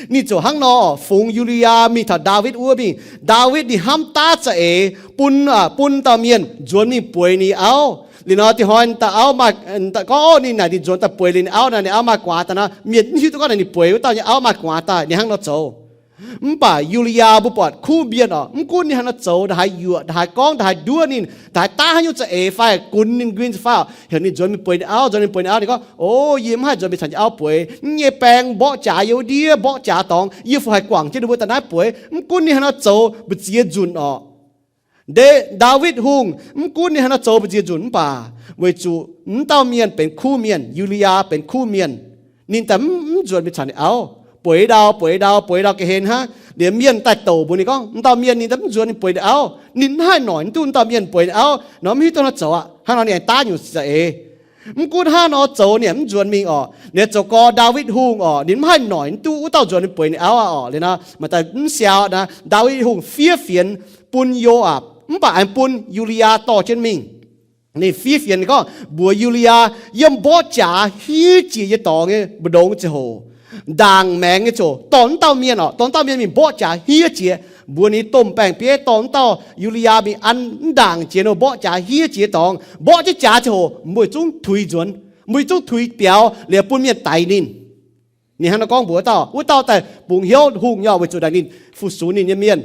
ninh ziouc hnangv nor fungx Yu^li^yaa mingh taux Ndaawitv wuov mingh. Ndaawitv ninh hnamv daav za'eix bun, bun dauh mienh nzuonx mingh bueix ninh auv. Liuz nor dinh hnoi dauh auv maaih, gorngv ninh naaic ninh nzuonx daaih bueix liuz ninh auv naaic, ninh auv maaih gu'nguaaz daaih nor, mienh mv hiuv duqv gorngv naaic ninh bueix wuov dauh nyei auv maaih gu'nguaaz daaih, ninh hnangv nor zoux. Mv baac Yu^li^yaa mbuo buatc kuv mienh orqc, mv gunv ninh haaix nor zoux, ndongc haaix yuoqc, ndongc haaix gorngv, ndongc haaix nduov ninh, ndongc haaix daav haaix nyungc za'eix fai gunx ninh nquin fai orqc, heuc ninh nzuonx mingh bueix ninh auv, nzuonx ninh bueix ninh auv, ninh gorngv, O, yie mv haih nzuonx mingh caux nyei auv bueix. Yie nyei baeng mborqv jaax yiem wuov ndiev, mborqv jaax dorngx, yie fu haih guangc jienv ninh mbuo daaih naaiv bueix. Mv gunv ninh haaix nor zoux mbu'ziex nzunc orqc. Ndev Ndaawitv Hungh, mv gunv ninh haaix nor zoux mbu'ziex nzunc mv baac, weic zuqc mv dauh mienh benx kuv mienh, Yu^li^yaa benx kuv mienh, ninh daaih mv, mv nzuonx mingh caux ninh auv. Bueix ndau, bueix ndau, bueix ndau ga'hlen hnangv. Liuz mienh daaih douc mbuox ninh gorngv, mv dauh mienh ninh daaih mv nzuonx ninh bueix ninh auv. Ninh mv haih noic mv duqv mv dauh mienh bueix ninh auv nor, mv hiuv duqv nor zoux aqv. Hnangv nor ninh aengx daav nyungc za'eix. Mv gunv hnangv nor zoux ninh mv nzuonx mingh orqc. Ninh zoux gorx Ndaawitv Hungh orqc, ninh mv haih noic mv duqv wuov dauh nzuonx ninh bueix ninh auv aqv orqc. Liuz nor, maaih daaih mv siaau naaiv, Ndaawitv Hungh fiev fienx bun Yo^aapc, mv baac aengx bun Yu^li^yaa dorh jienv mingh. Ninh fiev fienx gorngv mbuox Yu^li^yaa, yiem mborqv jaax hiev jiex nyei dorngx nyei mbu'ndongx ziangh hoc, ndaangc maengx nyei ziouc dorh mv dauh mienh orqc, dorh mv dauh mienh mingh mborqv jaax hiev jiex, mbuox ninh domh baeng-bieiv dorh mv dauh Yu^li^yaa mingh an mv ndaangc jiex nor mborqv jaax hiev jiex dorngx. Mborqv jienv jaax ziangh hoc mbuo zungv tuix nzuonx, mbuo zungv tuix biaux liuz bun mienh daix ninh. Ninh hnangv nor gorngv mbuox wuov dauh, wuov dauh daaih bungx hnyouv hungh nyei orqc, weic zuqc naaic ninh fu-sux ninh nyei mienh.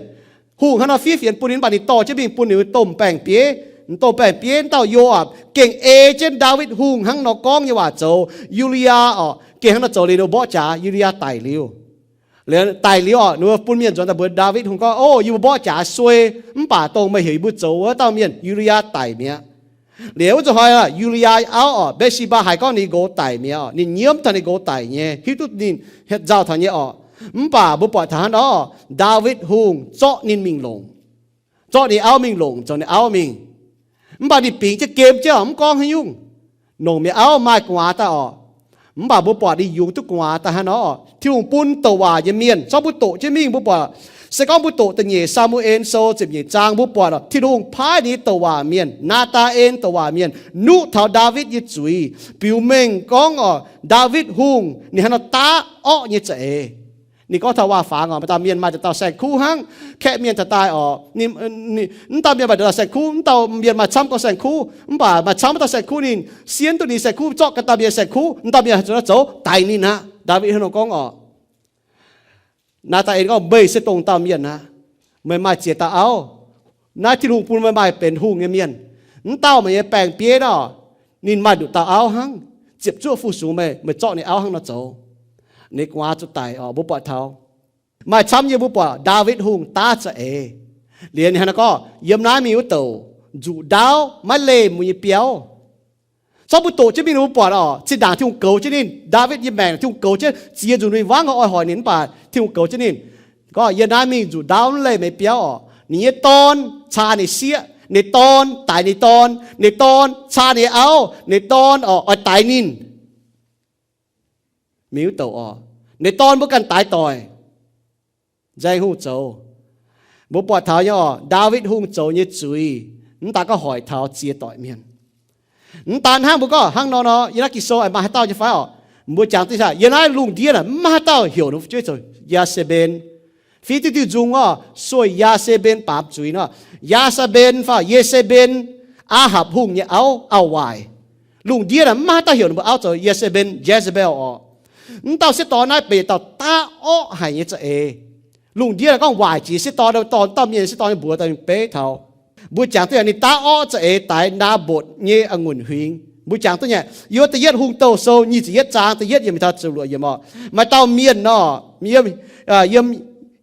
Hungh hnangv nor fiev fienx bun ninh, mv baac ninh dorh jienv mingh bun ninh domh baeng-bieiv. Ninh domh baeng-bieiv dauh Yo^aapc gengh ei jienv Ndaawitv Hungh hnangv nor gorngv nyei waac zoux. Yu^li^yaa orqc gengh hnangv nor zoux liuz ninh mborqv jaax, Yu^li^yaa daic liuz. Liuz daic liuz orqc, ninh mbuo bun mienh nzuonx daaih mbuox Ndaawitv Hungh gorngv, O, yie mbuo mborqv jaax suei, mv baac dongh meih heuc yie mbuo zoux wuov dauh mienh, Yu^li^yaa daic mi'aqv. Liuz wuov zanc hnoi Yu^li^yaa auv orqc, Mbetv^si^mbaa haiz gorngv ninh nqox daic mi'aqv orqc, ninh nyiemv taux ninh nqox daic nyei, hiuv duqv ninh nzauh taux nyei orqc. Mv baac mbuo buatc taux hnangv nor, Ndaawitv Hungh zorqv ninh mingh longc, zorqv ninh auv mingh longc zoux ninh auv mingh. Mv baac ninh bingx jienv gem jienv orqc, mv gorngv haaix nyungc. Longc mi'auv maaih gu'nguaaz daaih orqc. Mv baac mbuo buatc ninh yungz duqv gu'nguaaz daaih hnangv nor, Tin-Hungh bun douc waac nyei mienh, zorqv mbuo doqc jienv mingh mbuo buatc. Se gorngv mbuo doqc da'nyeic Saa^mu^en Sou ziepc nyeic zaang mbuo buatc, Tin-Hungh paaiv ninh nyei douc waac mienh, Naa^taa^en douc waac mienh, nuqv taux Ndaawitv nyei zuiz, biux mengh gorngv orqc, Ndaawitv Hungh ninh hnangv nor daav orqv nyei za'eix. Ninh gorngv taux waac-fangx orqc, maaih dauh mienh maaih dauh dauh saeng-kuv hnangv, kaeqv mienh taux daaih orqc, mv dauh mienh maaih dauh dauh saeng-kuv, mv dauh mienh maaih camv gorngv saeng-kuv, mv baac maaih camv wuov dauh saeng-kuv ninh sienx duqv ninh saeng-kuv zorqv ganh dauh mienh saeng-kuv, mv dauh mienh zuqc nor zoux daix ninh aqv. Ndaawitv hnangv nor gorngv orqc. Naa^taa^en gorngv, Meih se dongh dauh mienh aqv. Meih maaih ziex dauh auv. Naaiv Tin-Hungh bun meih maaih benx hungh nyei mienh. Mv dauh meih nyei baeng-bieiv nor, ninh maaih nduqc dauh auv hnangv, ziepc zuoqv fu-sux meih, meih zorqv ninh auv hnangv nor zoux. Ninh gu'nguaaz zuqc daic orqc, mbuo buatc taux. Maaih camv nyei mbuo buatc Ndaawitv Hungh daav za'eix. Liuz ninh hnangv nor gorngv, yiem naaiv mingh wuov douc, nzuqc ndaauv maiv leih mbuo nyei biauv. Zorqv mbuo doqc jienv mingh, mbuo buatc orqc, zinh ndaangc Tin-Hungh goux jienv ninh. Ndaawitv nyei maengc Tin-Hungh goux jienv, ziex nzunc ninh wangv oix hoic ninh, mv baac Tin-Hungh goux jienv ninh. Gorngv, yiem naaiv mingh nzuqc ndaauv maiv leih meih biauv orqc. Ninh nyei dorn caa ninh sieqv, ninh dorn daix ninh dorn, ninh dorn caa ninh auv, ninh dorn orqc oix daix ninh. Mingh wuov douc orqc, ninh dorn mbuo ganh daix doic. Nzaeng Hungh zoux. Mbuo buatc taux nyei orqc, Ndaawitv Hungh zoux nyei zuiz, mv daan gorngv hoic taux ziex doic mienh. Mv daan hnangv mbuo gorngv hnangv nor nor, yiem naaiv Ging-Sou maaih haaix dauh nyei fai orqc? Mbuo jangx duqv, yiem naaiv lungh ndiev naaic mv maaih haaix dauh heuc ninh fu'jueiv zoux Ye^saa^mben. Fih diuh diuh nzung orqc, sueih Ye^saa^mben baamz zuiz nor. Ye^saa^mben fai Ye^saa^mben, Aa^hapc Hungh nyei auv, auv-waaic. Lungh ndiev naaic mv maaih haaix dauh heuc ninh mbuo auv zoux Ye^saa^mben, Jezebel orqc. Mv dauh sieqv dorn naaiv benx dauh daav orqv haic nyei za'eix. Lungh ndiev naaic gorngv waaic jiex sieqv dorn, dorh dauh mienh sieqv dorn nyei mbuox daaih mingh beiv taux. Mbuo jangx duqv yaac ninh daav orqv za'eix daix Naa^mbotc nyei a'ngunc huingx. Mbuo jangx duqv nyei, yiem da'yietv Hungh Douh Sou nyic ziepc yietv zaang da'yietv yiemc taux ziepc luoqc yiemc orqc, maaih dauh mienh nor, yiem, yiem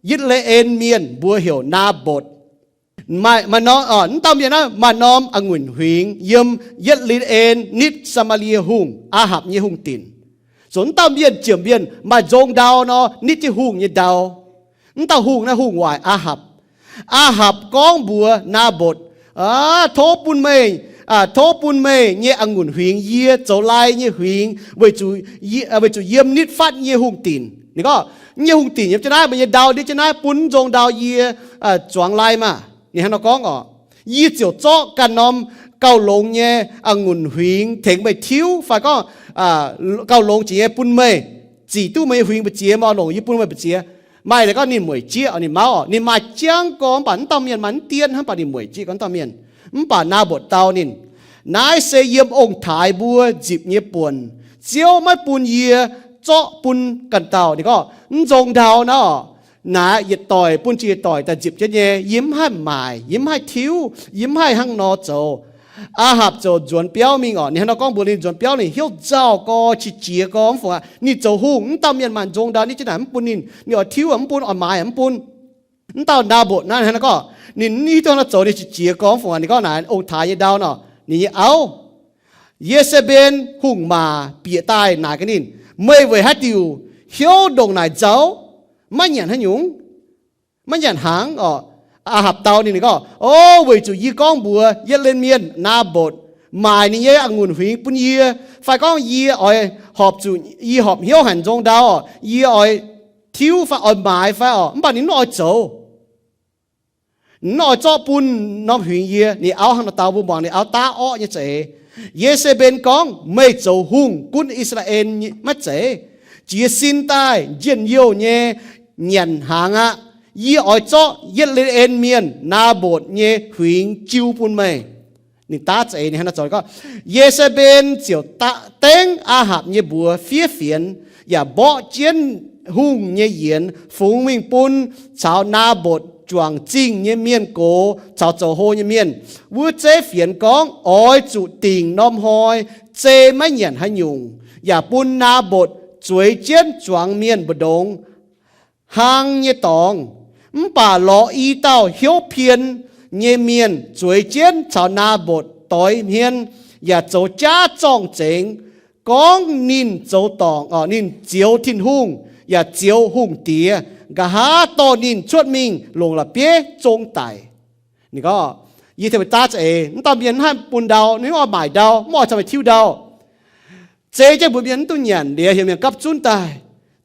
Yitv^le^en Mienh mbuox heuc Naa^mbotc. Maaih, maaih norm, mv dauh mienh naaiv maaih norm a'ngunc huingx yiem Yitv^le^en nitv Saa^maa^lie Hungh, Aa^hapc nyei hungh dinc. Zoux mv dauh mienh jiex mienh maaih nzong ndau nor, nitv jienv hungh nyei ndau. Mv dauh hungh naaiv hungh waaic Aa^hapc. Aa^hapc gorngv mbuox Naa^mbotc, Aav, tov bun meih, aav, tov bun meih nyei a'ngunc huingx yie zoux lai nyei huingx, weic zuqc yie, aa, weic zuqc yiem nitv fatv nyei hungh dinc. Ninh gorngv, nyei hungh dinc yiem jienv naaiv, meih nyei ndau nitv jienv naaiv, bun nzong ndau yie, aa, zuangx lai maah! Ninh hnangv nor gorngv orqc. Yie ziouc zorqv ganh norm gauh longx nyei a'ngunc huingx tengx meih tiuv, fai gorngv, aa, gauh longx jiex nyei bun meih, zic duqv meih nyei huingx mbu'ziex, meih oix longc yie bun meih mbu'ziex. Maaih deix gorngv ninh mueic jieqv, ninh mauv orqc, ninh maaih jangv gorngv, mv baac mv dauh mienh maaih mv dien hnangv, mv baac ninh mueic jieqv gorngv mv dauh mienh. Mv baac Naa^mbotc dau ninh, Naaiv se yiem ong-taaix mbuo nzipc nyei buonc. Ziouv maiv bun yie zorqv bun ganh dauh. Ninh gorngv, mv nzong ndau nor orqc, naaic yietc doic bun ziex doic daaih nzipc jienv nyei. Yie mv haih maaic, yie mv haih tiuv, yie mv haih hnangv nor zoux. Aa^hapc ziouc nzuonx biauv mingh orqc. Ninh hnangv nor gorngv mbuox ninh nzuonx biauv, ninh hnyouv nzauh gorx, qiex jiez gorx, mv fungc aqv. Ninh zoux hungh, mv dauh mienh maaih nzong ndau ninh jienv naaic mv bun ninh, ninh oix tiuv mv bun, oix maaiz mv bun. Mv dauh Naa^mbotc naaiv hnangv nor gorngv, ninh mv hiuv duqv hnangv nor zoux, ninh qiex jiez gorx, mv fungc aqv. Ninh gorngv naaic ong-taaix nyei ndau nor, ninh nyei auv, Ye^se^mben hungh maac bieqc daaih naaic gaax ninh, meih weic haaix diuc hnyouv ndongc naaic nzauh, maiv nyanc haaix nyungc, maiv nyanc hnaangx orqc? Aa^hapc dau ninh, ninh gorngv, O, weic zuqc yie gorngv mbuox Ye^le^mi^en, Naa^mbotc maaic ninh nyei a'ngunc huingx bun yie, fai gorngv yie oix horpc zuqc, yie horpc hnyouv hanc nzong ndau orqc, yie oix tiuv fai oix maaiz fai orqc, mv baac ninh mv oix zoux. Ninh mv oix zorqv bun norm huingx yie. Ninh auv hnangv nor dau. Mbuo muangx ninh auv daav orqv nyei za'eix. Ye^se^mben gorngv, Meih zoux hungh gunv I^saa^laa^en maiv zeiz? Jiez sin daaih njien-youh nyei nyanc hnaangx aqv. Yie oix zorqv Ye^le^mi^en Mienh, Naa^mbotc nyei huingx jiu bun meih. Ninh daav za'eix, ninh hnangv nor zoux gorngv, Ye^se^mben ziouc dengv Aa^hapc nyei mbuox fiev fienx, yaac mborqv jienv hungh nyei yienx fungx mingh bun caux Naa^mbotc juangc zingh nyei mienh gox caux zoux hlo nyei mienh. Wuov zeiv fienx gorngv, Oix zuqc dingc norm hnoi zei maiv nyanc haaix nyungc, yaac bun Naa^mbotc zueiz jienv zuangx mienh mbu'ndongx. Hlang nyei dorngx. Mv baac lorz i dauh hnyouv pien nyei mienh zueiz jienv caux Naa^mbotc doix hmien, yaac zoux jaav zorng-zengx, gorngv ninh zoux dorngc, orqc, ninh zioux Tin-Hungh yaac zioux hungh diex, nqa'haav dorh ninh cuotv mingh longc la'bieiv zong daic. Ninh gorngv, Yie tengx meih daav za'eix. Mv dauh mienh mv haih bun ndau, ninh mv oix maaic ndau, mv oix caux meih tiuv ndau. Zei jienv mbuox mienh mv duqv nyanc, liuz heuc mienh gapv zunv daaih.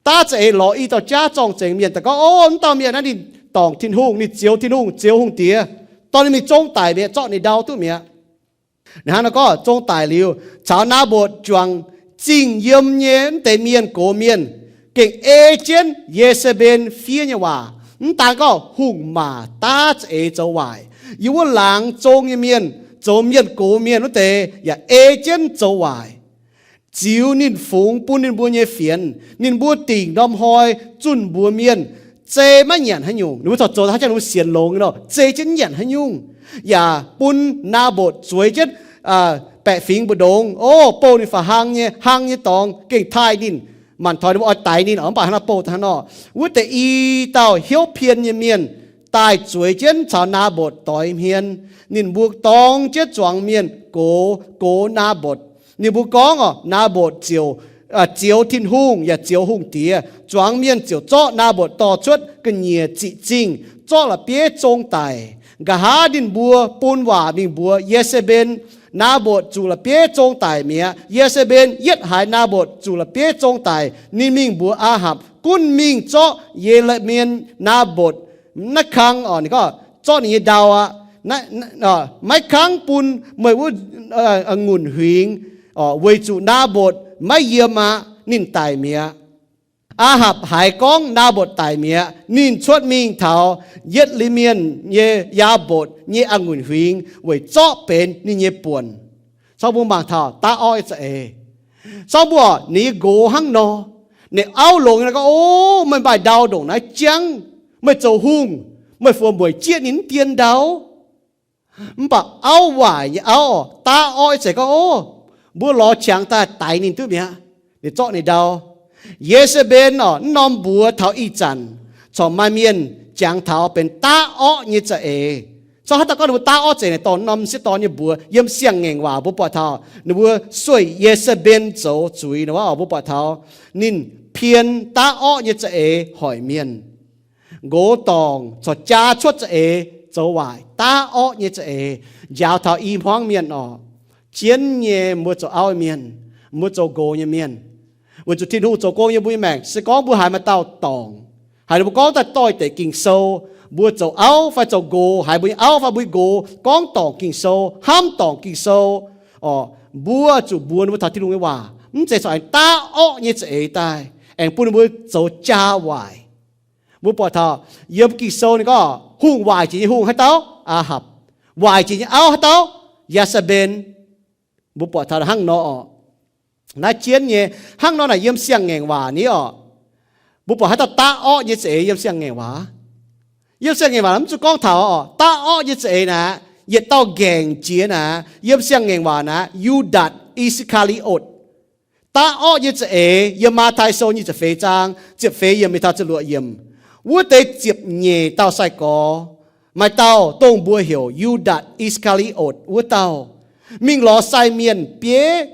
Daav za'eix lorz i dauh jaav zorng-zengx mienh daaih gorngv, O, mv dauh mienh naaiv ninh dorngc Tin-Hungh, ninh zioux Tin-Hungh, zioux hungh diex. Dorh ninh mingh zong daic mi'aqv, zorqv ninh ndau duqv mi'aqv. Ninh hnangv nor gorngv, zong daic liuz, caux Naa^mbotc juangc zingh yiem nyei mv deix mienh gox mienh gengh ei jienv Ye^se^mben fiev nyei waac. Mv daan gorngv hungh maac daav za'eix zoux waaic, yiem wuov laangz zong nyei mienh, zoux mienh gox mienh wuov deix yaac ei jienv zoux waaic. Ziux ninh fungx bun ninh mbuo nyei fienx. Ninh mbuo dingc norm hnoi zunh mbuox mienh, zei maiv nyanc haaix nyungc. Ninh mbuo corc zoux haaix jangx ninh mbuo sienx longx nor, zei jienv nyanc haaix nyungc, yaac bun Naa^mbotc zueiz jienv baeqc fingx mbu'ndongx, o, bouh ninh faaux hlang nyei, hlang nyei dorngx gengh taaih ninh. Maanc taux ninh mbuo oix daix ninh, mv baac hnangv nor bouh hnangv nor. Wuov deix i dauh hnyouv pien nyei mienh daaih zueiz jienv caux Naa^mbotc doix hmien. Ninh mbuo dorng jienv zuangx mienh gox, gox Naa^mbotc. Ninh mbuo gorngv, Naa^mbotc ziouc zioux Tin-Hungh yaac zioux hungh diex. Zuangx mienh ziouc zorqv Naa^mbotc dorh cuotv ga'nyiec ziqc zingh, zorqv la'bieiv zong daic. Nqa'haav ninh mbuo bun waac mingh mbuox Ye^se^mben, Naa^mbotc zuqc la'bieiv zong daic mi'aqv. Ye^se^mben yietv haiz Naa^mbotc zuqc la'bieiv zong daic, ninh mingh mbuox Aa^hapc gunv mingh zorqv Ye^le^mi^en, Naa^mbotc naaiv kang, orqc, ninh gorngv zorqv ninh nyei ndau aqv. Maiv kangv bun meih wuov a'ngunc huingx, orqc, weic zuqc Naa^mbotc maiv yiem aqv, ninh daic mi'aqv. Aa^hapc haiz gorngv Naa^mbotc daic mi'aqv, ninh cuotv mingh taux Ye^le^mi^en nyei, Yaa^mbotc nyei a'ngunc huingx weic zorqv benx ninh nyei buonc. Cong mbuo mangc taux daav orqv nyei za'eix. Cong mbuo, ninh nyei nqox hnangv nor, ninh auv longx nyei gorngv, O, meih maaih ndau ndongc naaiv jangv, meih zoux hungh, meih fu'jueiv mueic jieqv ninh mv dien ndau. Mv baac auv waaic nyei auv daav orqv nyei za'eix gorngv, O, mbuo lorz qangx daaih daix ninh duqv mi'aqv. Ninh zorqv ninh ndau. Ye^se^mben orqc, mv norm mbuox taux ih zanc corc maaih mienh jangx taux benx daav orqv nyei za'eix. Cong haaix dauh gorngv ninh mbuo daav orqv za'eix naaic, dorh norm sieqv dorn nyei mbuox. Yiem Siang-Ngaengc Waac mbuo buatc taux ninh mbuo sueih Ye^se^mben zoux zuiz nor, mbuo buatc taux ninh pien daav orqv nyei za'eix hoic mienh. Nqox dorngc corc jaa cuotv za'eix zoux waaic, daav orqv nyei za'eix, njaaux taux i hmuangv mienh orqc. Jienv nyei mbuo zoux auv mienh, mbuo zoux nqox nyei mienh, weic zuqc Tin-Hungh zoux gong yiem mbuo nyei maengc. Se gorngv mbuo haiz maaih dauh dorngc, haiz ninh mbuo gorngv daaih doix-dekc Ging-Sou, mbuo zoux auv fai zoux nqox, haiz mbuo nyei auv fai mbuo nyei nqox gorngv dorngc Ging-Sou, hnamv dorngc Ging-Sou, orqc, mbuo zuqc mbuox ninh mbuo taux Tin-Hungh nyei waac, mv zeiz corc aengx daav orqv nyei za'eix daaih, aengx bun ninh mbuo zoux jaa waaic. Mbuo buatc taux yiem Ging-Sou ninh gorngv hungh waaic jiex nyei hungh haaix dauh? Aa^hapc. Waaic jiex nyei auv haaix dauh? Ye^se^mben. Mbuo buatc taux hnangv nor orqc. Naaiv jienv nyei, hnangv nor naaic yiem Siang-Ngaengc Waac ni orqc. Mbuo buatc haaix dauh daav orqv nyei za'eix yiem Siang-Ngaengc Waac? Yiem Siang-Ngaengc Waac mv zuqc gorngv taux daav orqv nyei za'eix naaic, yietc dauh ngaengc jiex naaic, yiem Siang-Ngaengc Waac naaic, Yu^ndaatc I^saa^kaa^li^otc. Daav orqv nyei za'eix yiem Matv^tai Sou nyic ziepc feix zaang ziepc feix yiemc mingh taux ziepc luoqc yiemc. Wuov deix ziepc nyeic dauh sai-gorx, maaih dauh dongh mbuo heuc Yu^ndaatc I^saa^kaa^li^otc wuov dauh, mingh lorz sai mienh bieiv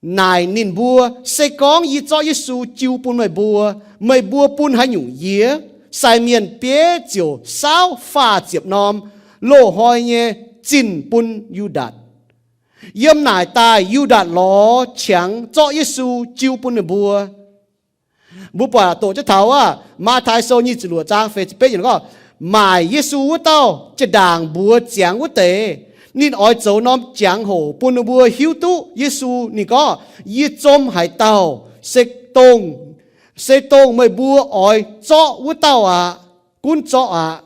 naaic ninh mbuo, Se gorngv yie zorqv Yesu jiu bun meih mbuo, meih mbuo bun haaix nyungc yie? Sai mienh bieiv ziouc saauv faah ziepc norm loz-hnoi nyei zinh bun Yu^ndaatc. Yiem naaic daaih Yu^ndaatc lorz qangx zorqv Yesu jiu bun ninh mbuo. Mbuo buatc doqc jienv taux aav, Matv^tai Sou nyic ziepc luoqc zaang feix ziepc betv yiemc gorngv, maaic Yesu wuov dauh jaa-ndaangc mbuox ziangx wuov deix, ninh oix zoux norm jangx-hoc bun ninh mbuo hiuv duqv Yesu. Ninh gorngv, Yie zom haaix dauh, se dongh, se dongh meih mbuo oix zorqv wuov dauh aqv. Gunv zorqv aqv.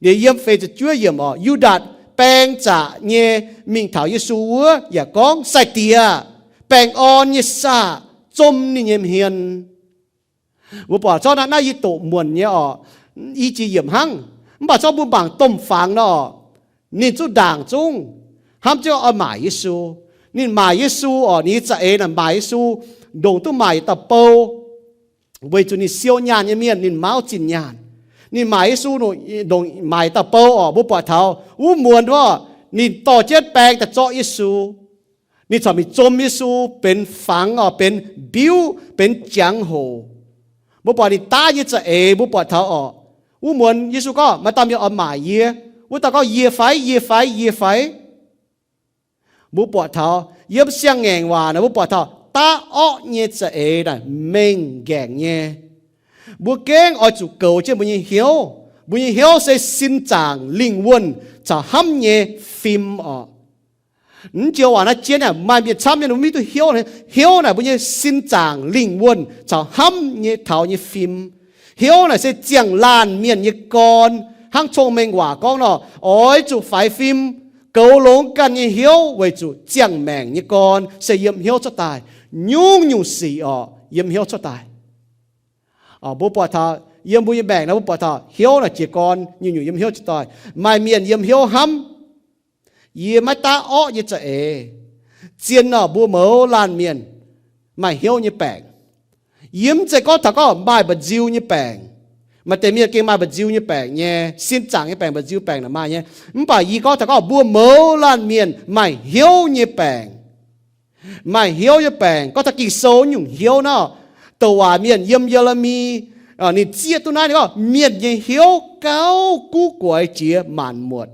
Liuz yiem feix ziepc juov yiemc orqc, Yu^ndaatc baeng zaqc nyei mingh taux Yesu wuov yaac gorngv, Sai-Diex, baengh orn nyei saah, zom ninh nyei hmien. Mbuo buatc zorqv naaiv, naaiv yie doqc muonc nyei orqc, i jiex yiemc hnangv. Mv baac zorqv mbuo mangc domh fangx nor, ninh zungv ndaangc zungv hnamv jienv oix maaic Yesu. Ninh maaic Yesu orqc, ninh nyei za'eix naaic maaic Yesu, ndongc duqv maaic yietc dauh bou, weic zuqc ninh siou nyaanh nyei mienh, ninh mauv zinh nyaanh. Ninh maaic Yesu, ndongc maaic yietc dauh bou orqc, mbuo buatc taux wuov muonz wuov, ninh dorh jienv baeng daaih zorqv Yesu. Ninh corc mingh zom Yesu benx fangx orqc, benx mbiuv, benx jangx-hoc. Mbuo buatc ninh daav nyei za'eix, mbuo buatc taux orqc, wuov muonz Yesu gorngv, Maaih dauh mienh oix maaic yie. Wuov dauh gorngv, Yie fai, yie fai, yie fai. Mbuo buatc taux yiem Siang-Ngaengc Waac naaic, mbuo buatc taux daav orqv nyei za'eix naaic mengh nqaengc nyei. Mbuo gengh oix zuqc goux jienv mbuo nyei hnyouv. Mbuo nyei hnyouv se sin zaangc lingh wuonh caux hnamv nyei fim orqc. Mv joux waac naaiv jien aac, maaih mienh camv nyei mv hiuv duqv hnyouv. Hnyouv naaic mbuo nyei sin zaangc lingh wuonh caux hnamv nyei taux nyei fim. Hnyouv naaic se ziangh laanh mienh nyei gorn. Hnangv Cong-Mengh Waac gorngv nor, oix zuqc faix fim, goux longx ganh nyei hnyouv weic zuqc ziangh maengc nyei gorn se yiem hnyouv cuotv daaih. Nyungc-nyungc sic orqc, yiem hnyouv cuotv daaih. Mbuo buatc taux yiem mbuo nyei maengc naaic, mbuo buatc taux hnyouv naaic jiez gorn nyungc-nyungc yiem hnyouv cuotv daaih. Maaih mienh yiem hnyouv hnamv, Yie maiv daav orqv nyei za'eix. Zien orqc, mbuo mouz laanh mienh maaih hnyouv nyei baengc. Yie mv zeiz gorngv taux gorngv maaih mba'nziu nyei baengc. Maaih deix mienh gengh maaih mba'nziu nyei baengc nyei, sin zaangc nyei baengc, mba'nziu baengc naaic maaih nyei. Mv baac yie gorngv taux gorngv mbuo mouz laanh mienh maaih hnyouv nyei baengc. Maaih hnyouv nyei baengc, gorngv taux Ging-Sou nyungc hnyouv nor, douc waac mienh yiem Ye^le^mi, ninh zieqv duqv naaiv, ninh gorngv, Mienh nyei hnyouv gauh guv guaix jiex maanc muotc,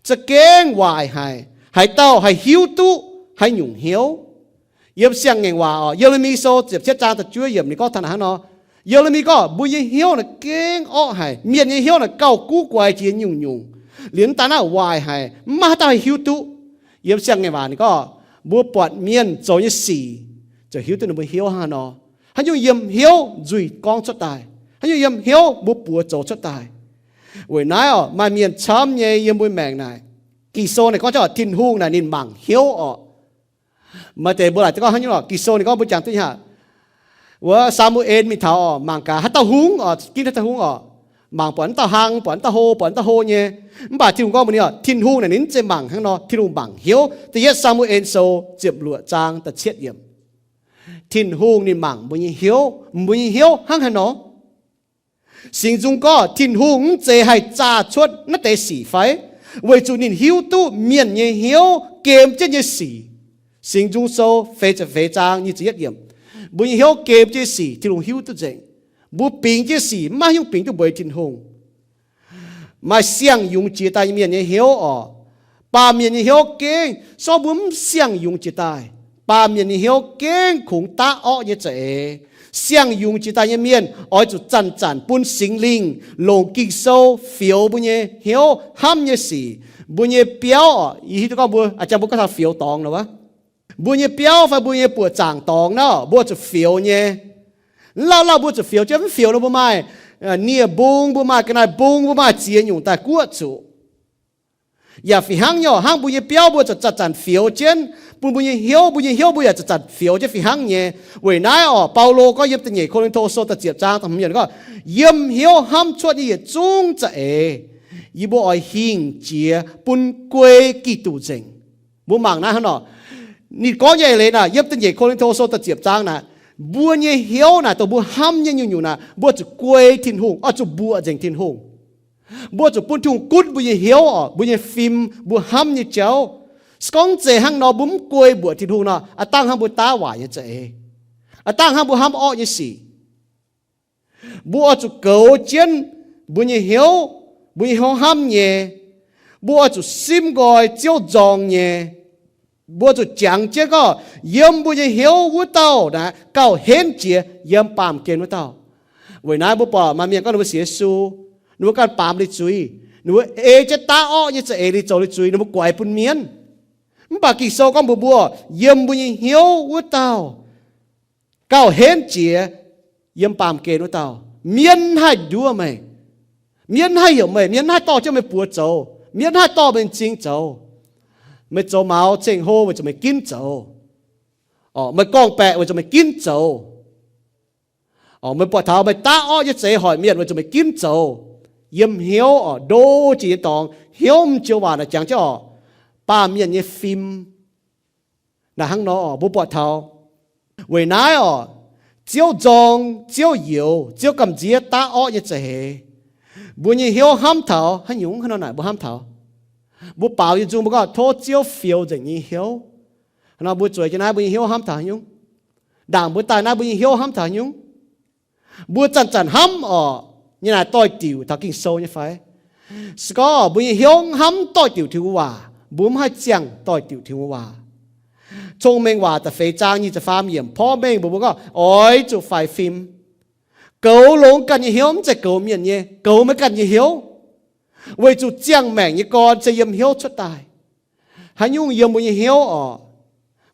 za'gengh waaic haic. Haaix dauh haih hiuv duqv haaix nyungc hnyouv? Yiem Siang-Ngaengc Waac orqc, Ye^le^mi Sou ziepc cietv zaang da'juov yiemc ninh gorngv taux naaic hnangv nor. Ye^le^mi gorngv mbuo nyei hnyouv naaic gengh orqv haic. Mienh nyei hnyouv naaic gauh guv guaix jiex nyungc-nyungc, liemh daaih naaiv waaic haic, mv maaih haaix dauh haih hiuv duqv. Yiem Siang-Ngaengc Waac ninh gorngv mbuo buatc mienh zoux nyei sic ziouc hiuv duqv ninh mbuo hnyouv hnangv haaix nor. Haaix nyungc yiem hnyouv nzuih gorngv cuotv daaih. Haaix nyungc yiem hnyouv mbuo buoz zoux cuotv daaih. Weic naaiv orqc, maaih mienh camv nyei yiem mbuo maengc naaic, Ging-Sou naaic gorngv Tin-Hungh naaic ninh mangc hnyouv orqc. Maaih deix mbuo laaic gorngv haaix nyungc orqc, Ging-Sou ninh gorngv mbuo jangx duqv nyei haic. Wuov Saa^mu^en mingh taux orqc, mangc gaax haaix dauh hungh orqc, ginv haaix dauh hungh orqc. Mangc buatc naaiv dauh hlang, buatc naaiv dauh hlo, buatc naaiv dauh hlo nyei. Mv baac Tin-Hungh gorngv mbuo nyei orqc, Tin-Hungh naaic ninh mv zeiz mangc hnangv nor. Tin-Hungh mangc hnyouv. Da'yietv Saa^mu^en Sou ziepc luoqc zaang da'cietv yiemc. Tin-Hungh ninh mangc mbuo nyei hnyouv, mbuo nyei hnyouv hnangv haaix nor. Singx Nzung gorngv Tin-Hungh mv zeiz haih zaah cuotv naaiv deix sic fai? Weic zuqc ninh hiuv duqv mienh nyei hnyouv gem jienv nyei sic. Singx Nzung Sou feix ziepc feix zaang nyic ziepc yietv yiemc. Mbuo nyei hnyouv gem jienv sic Tin-Hungh hiuv duqv nzengc. Mbuo bingx jienv sic maiv hiuv bingx duqv mbuo Tin-Hungh. Maaih siang-yungz jiex daaih nyei mienh nyei hnyouv orqc. Baamh mienh nyei hnyouv gengh, sorng mbuo mv siang-yungz jiex daaih. Baamh mienh nyei hnyouv gengh kungx daav orqv nyei za'eix. Siang-yungz jiex daaih nyei mienh oix zuqc zanc-zanc bun Singx Lingh longc Ging-Sou fioux mbuo nyei hnyouv hnamv nyei sic. Mbuo nyei biauv orqc, yie hiuv duqv gorngv mbuo, aa, jang mbuo gorngv taux fioux dorngx nor wuov. Mbuo nyei biauv fai mbuo nyei buoqc zaangc dorngx nor, mbuo zuqc fioux nyei. Lauh lauh mbuo zuqc fioux, jienv mv fioux nor mbuo maaih nie-mbung, mbuo maaih ga'naaiv-mbung, mbuo maaih ziex nyungc daaih guoqv zuqc. Yaac fih hnangv nyei oc, hnangv mbuo nyei biauv mbuo zanc-zanc fioux jienv, bun mbuo nyei hnyouv, mbuo nyei hnyouv mbuo yaac zanc-zanc fioux jienv fih hnangv nyei. Weic naaiv oc, Baulo gorngv yiem da'nyeic Ko^lin^to Sou da'ziepc zaang da'hmz yiemc gorngv, yiem hnyouv hnamv cuotv nyei yietc zungv za'eix, yie mbuo oix hingh jiex bun guei Giduc nzengc. Mbuo mangc naaiv hnangv nor, ninh gorngv nyei eix leiz naaic, yiem da'nyeic Ko^lin^to Sou da'ziepc zaang naaic, mbuo nyei hnyouv naaic, dongh mbuo hnamv nyei nyungc-nyungc naaic, mbuo zuqc guei Tin-Hungh, oix zuqc mbuoqc nzengc Tin-Hungh. Mbuo zuqc bun Tin-Hungh gunv mbuo nyei hnyouv oc, mbuo nyei fim, mbuo hnamv nyei jauv. Se gorngv mv zeiz hnangv nor, mbuo mv guei mbuoqc Tin-Hungh nor, aav dangh hnangv mbuo daav waaic nyei za'eix, aav dangh hnangv mbuo hnamv orqv nyei sic. Mbuo oix zuqc goux jienv mbuo nyei hnyouv, mbuo nyei hnyouv hnamv nyei. Mbuo oix zuqc simv nqoi Ziouv nzorng nyei. Mbuo zuqc jangx jienv gorngv, yiem mbuo nyei hnyouv wuov dauh naaic gauh henv jiex yiem baamh gen wuov dauh. Weic naaiv mbuo buatc maaih mienh gorngv ninh mbuo sienx Yesu, ninh mbuo ganh baamz liuz zuiz, ninh mbuo ei jienv daav orqv nyei za'eix liuz zoux liuz zuiz, ninh mbuo guaix bun mienv. Mv baac Ging-Sou gorngv mbuox mbuo, yiem mbuo nyei hnyouv wuov dauh gauh henv jiex yiem baamh gen wuov dauh. Mienv haih nduov meih, mienv haih heuc meih, mienv haih dorh jienv meih buoz zoux, mienv haih dorh meih m'zing zoux. Meih zoux maux ceng-hlo weic zuqc meih ginv zoux. Meih gorngv-baeqc weic zuqc meih ginv zoux. Meih buatc taux meih daav orqv nyei za'eix hoic mienh weic zuqc meih ginv zoux. Yiem hnyouv oc, ndo jiex nyei dorngx, hnyouv m'jou waac naaic jangx jienv oc, baamh mienh nyei fim. Naaic hnangv nor oc, mbuo buatc taux weic naaiv oc, Ziouv nzorng, Ziouv youx, Ziouv gamh nziex daav orqv nyei za'eix. Mbuo nyei hnyouv hnamv taux haaix nyungc? Hnangv nor naaic mbuo hnamv taux, mbuo baaux nyei nzung mbuo gorngv tov Ziouv fioux nzengc nyei hnyouv. Hnangv nor mbuo zueiz jienv naaiv, mbuo nyei hnyouv hnamv taux haaix nyungc? Ndaangc mbuo daaih naaiv, mbuo nyei hnyouv hnamv taux haaix nyungc? Mbuo zanc-zanc hnamv oc, nyei naaic doix-diuc taux Ging-Sou nyei fai? Se gorngv mbuo nyei hnyouv hnamv doix-diuc Tin-Hungh waac, mbuo mv haih ziangh doix-diuc Tin-Hungh waac. Cong-Mengh Waac da'feix zaang nyic ziepc faam yiemc porv mengh mbuox mbuo gorngv oix zuqc faix fim, goux longx ganh nyei hnyouv, mv zeiz goux mienh nyei, goux meih ganh nyei hnyouv. Weic zuqc ziangh maengc nyei gorn se yiem hnyouv cuotv daaih. Haaix nyungc yiem mbuo nyei hnyouv oc,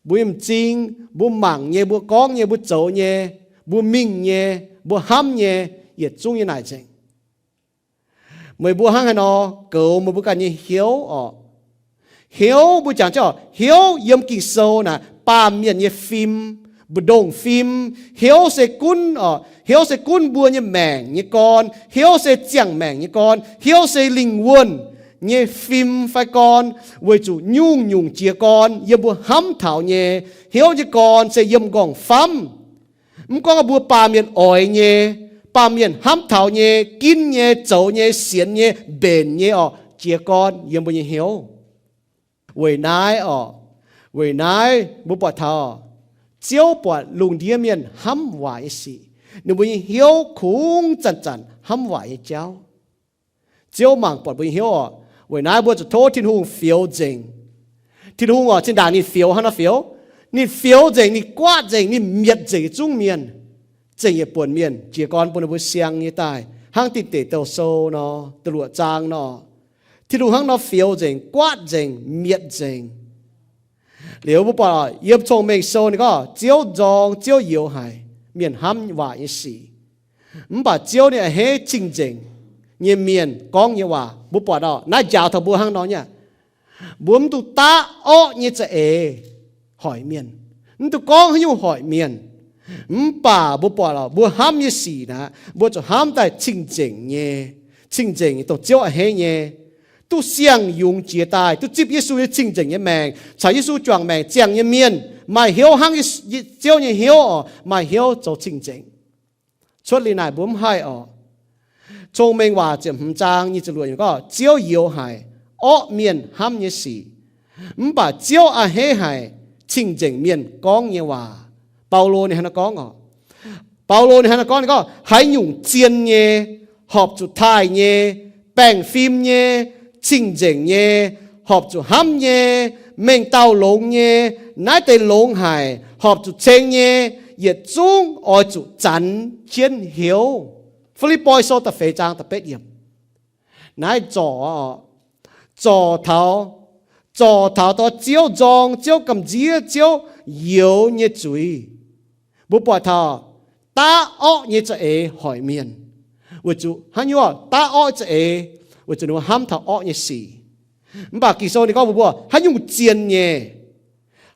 mbuo nyei m'zing, mbuo mangc nyei, mbuo gorngv nyei, mbuo zoux nyei, mbuo mingh nyei, mbuo hnamv nyei, yietc zungv nyei naaic nzengc. Meih mbuo hnangv haaix nor goux meih mbuo ganh nyei hnyouv oc? Hnyouv mbuo jangx jienv oc, hnyouv yiem Ging-Sou naaic baamh mienh nyei fim, mbu'ndongx fim. Hnyouv se gunv oc, hnyouv se gunv mbuo nyei maengc nyei gorn. Hnyouv se ziangh maengc nyei gorn. Hnyouv se lingh wuonh nyei fim fai gorn, weic zuqc nyungc-nyungc jiez gorn yiem mbuo hnamv taux nyei. Hnyouv nyei gorn se yiem m'nqorngv-famv. Mv gorngv mbuo baamh mienh oix nyei, baamh mienh hnamv taux nyei, ginv nyei, zoux nyei, sienx nyei, mbenc nyei oc, jiez gorn yiem mbuo nyei hnyouv. Weic naaiv oc, weic naaiv mbuo buatc taux Ziouv buatc lungh ndiev mienh hnamv waaic nyei sic, ninh mbuo nyei hnyouv kungx zanc-zanc hnamv waaic nyei jauv. Ziouv mangc buatc mbuo nyei hnyouv oc. Weic naaiv mbuo zuqc tov Tin-Hungh fioux nzengc. Tin-Hungh oc, zinh ndaangc ninh fioux hnangv nor fioux. Ninh fioux nzengc, ninh guaatv nzengc, ninh mietc nzengc zungv mienh, zengc yietc buonc mienh, jiez gorn bun ninh mbuo siang nyei daaih, hnangv Dinh Deic Douh Sou nor, da'luoqc zaang nor. Tin-Hungh hnangv nor fioux nzengc, guaatv nzengc, mietc nzengc. Liuz mbuo buatc yiem Cong-Mengh Sou ninh gorngv Ziouv nzorng, Ziouv youx haic mienh hnamv waaic nyei sic. Mv baac Ziouv ninh a'hneiv cing-nzengc nyei mienh gorngv nyei waac. Mbuo buatc oc, naaiv njaaux taux mbuo hnangv nor nyei. Mbuo mv dungx daav orqv nyei za'eix hoic mienh, mv dungx gorngv haaix nyungc hoic mienh. Mv baac mbuo buatc oc, mbuo hnamv nyei sic naaic, mbuo zuqc hnamv daaih cing-nzengc nyei, cing-nzengc nyei, dongh Ziouv a'hneiv nyei, duqv siang yungz jiez daaih, duqv zipv Yesu nyei cing-nzengc nyei maengc, caux Yesu juangc maengc ziangh nyei mienh, maaih hnyouv hnangv Ziouv nyei hnyouv oc, maaih hnyouv zoux cing-nzengc. Cuotv liuz naaic mbuo mv haih oc. Cong-Mengh Waac ziepc hmz zaang nyic ziepc luoqc gorngv, Ziouv youx haic orqv mienh hnamv nyei sic, mv baac Ziouv a'hneiv haic cing-nzengc mienh gorngv nyei waac. Baulo ninh hnangv naaiv gorngv oc. Baulo ninh hnangv naaiv gorngv, ninh gorngv, haaix nyungc zien nyei, horpc zuqc taaih nyei, baengh fim nyei, cing-nzengc nyei, horpc zuqc hnamv nyei, mengh dauh longx nyei, naaiv deix longx haic, horpc zuqc ceng nyei, yietc zungv oix zuqc zanx jienv hnyouv. Fi^lipv^poi Sou da'feix zaang da'betv yiemc. Naaiv zorc, zorc taux, zorc taux dongh Ziouv nzorng, Ziouv gamh nziev, Ziouv youx nyei zuiz. Mbuo buatc taux daav orqv nyei za'eix hoic mienh. Weic zuqc haaix nyungc? Daav orqv za'eix weic zuqc ninh mbuo hnamv taux orqv nyei sic. Mv baac Ging-Sou ninh gorngv mbuox mbuo, haaix nyungc zien nyei,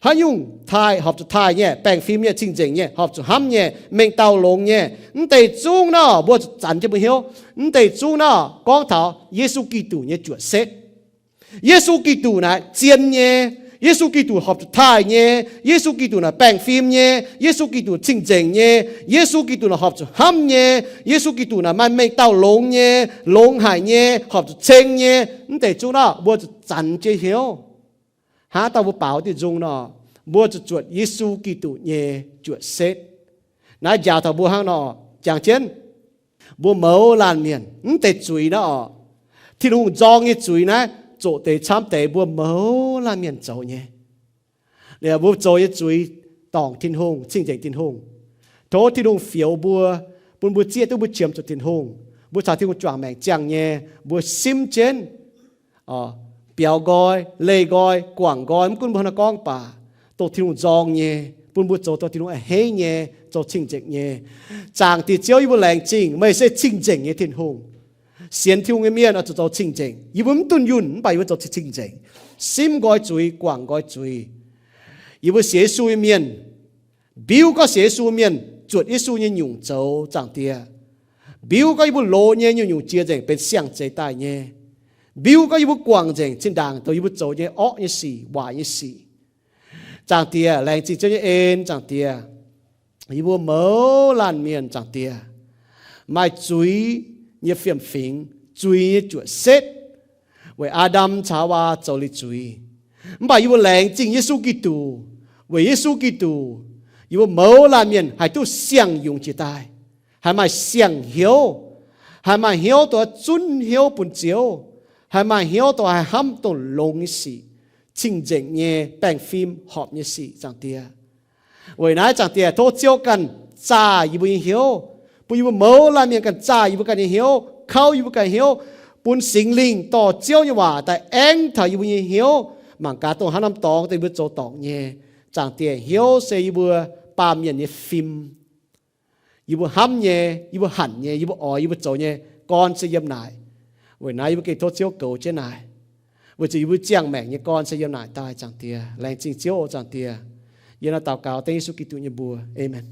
haaix nyungc taaih, horpc zuqc taaih nyei, baengh fim nyei, cing-nzengc nyei, horpc zuqc hnamv nyei, mengh dauh longx nyei, mv deix zungv naaic mbuo zuqc zanc jienv mbuo hnyouv. Mv deix zungv naaic gorngv taux Yesu Giduc nyei juoqc setv. Yesu Giduc naaic zien nyei. Yesu Giduc horpc zuqc taaih nyei. Yesu Giduc naaic baengh fim nyei. Yesu Giduc cing-nzengc nyei. Yesu Giduc naaic horpc zuqc hnamv nyei. Yesu Giduc naaic maaih mengh dauh longx nyei, longx haic nyei, horpc zuqc ceng nyei. Mv deix zungv naaic mbuo zuqc zanc jienv hnyouv. Hnangv dauh mbuo baaux diuh nzung nor, mbuo zuqc zuotc Yesu Giduc nyei juoqc setv. Naaiv njaaux taux mbuo hnangv nor, jangx jienv, mbuo mouz laanh mienh mv deix zuiz naaiv orqc, Tin-Hungh nzorng nyei zuiz naaiv zoqc deix camv deix mbuo mouz laanh mienh zoux nyei. Liuz mbuo zoux nyei zuiz dorngc Tin-Hungh, cing-nzengc Tin-Hungh. Tov Tin-Hungh fioux mbuo, bun mbuo zieqv duqv mbuo qiemx zuqc Tin-Hungh, mbuo caux Tin-Hungh juangc maengc ziangh nyei, mbuo simv jienv, biaux nqoi, leih nqoi, guangc nqoi, mv gunv mbuo haaix nor gorngv baac, dongh Tin-Hungh nzorng nyei, bun mbuo zoux dongh Tin-Hungh a'hneiv nyei, zoux cing-nzengc nyei. Zaangc Diex Ziouv, yie mbuo laengz zingh meih se cing-nzengc nyei Tin-Hungh. Sienx Tin-Hungh nyei mienh oix zuqc zoux cing-nzengc. Yie mbuo mv dunh yunh mv baac yie mbuo zoux cing-nzengc, simv nqoi zuiz, guangc nqoi zuiz. Yie mbuo sienx Yesu nyei mienh, mbiuv gorngv sienx Yesu mienh zuotc Yesu nyei nyungc zoux, Zaangc Diex. Mbiuv gorngv yie mbuo loz nyei nyungc-nyungc jiex nzengc benx siang-zeix daaih nyei. Mbiuv gorngv yie mbuo guangc nzengc zinh ndaangc dongh yie mbuo zoux nyei orqv nyei sic, waaic nyei sic. Zaangc Diex, laengz zingh Ziouv nyei en, Zaangc Diex. Yie mbuo mouz laanh mienh, Zaangc Diex, maaih zuiz nyei fiem-fingx, zuiz nyei juoqc setv, weic Aa^ndam caux Haawaa zoux liuz zuiz. Mv baac yie mbuo laengz zingh Yesu Giduc, weic Yesu Giduc, yie mbuo mouz laanh mienh haih duqv siang-yungz jiex daaih, haih maaih siang-hnyouv, haih maaih hnyouv dongh zunv hnyouv bun Ziouv, haih maaih hnyouv dongh haih hnamv dongh longx nyei sic, cing-nzengc nyei, baengh fim horpc nyei sic, Zaangc Diex. Weic naaiv, Zaangc Diex, tov Ziouv ganh zaah yie mbuo nyei hnyouv, bun yie mbuo mouz laanh mienh ganh zaah yie mbuo ganh nyei hnyouv, kauv yie mbuo ganh hnyouv, bun Singx Lingh dorh Ziouv nyei waac daaih aengv taux yie mbuo nyei hnyouv, mangc gaax dongh haaix norm dorngx dongh yie mbuo zoux dorngc nyei. Zaangc Diex, hnyouv se yie mbuo baamh mienh nyei fim. Yie mbuo hnamv nyei, yie mbuo hanc nyei, yie mbuo oix, yie mbuo zoux nyei gorn se yiem naaic. Weic naaiv yie mbuo gengh tov Ziouv goux jienv naaic, weic zuqc yie mbuo ziangh maengc nyei gorn se yiem naaic daaih, Zaangc Diex. Laengz zingh Ziouv oc, Zaangc Diex. Yie naaiv daux gaux dengv Yesu Giduc nyei mbuox. Aamen.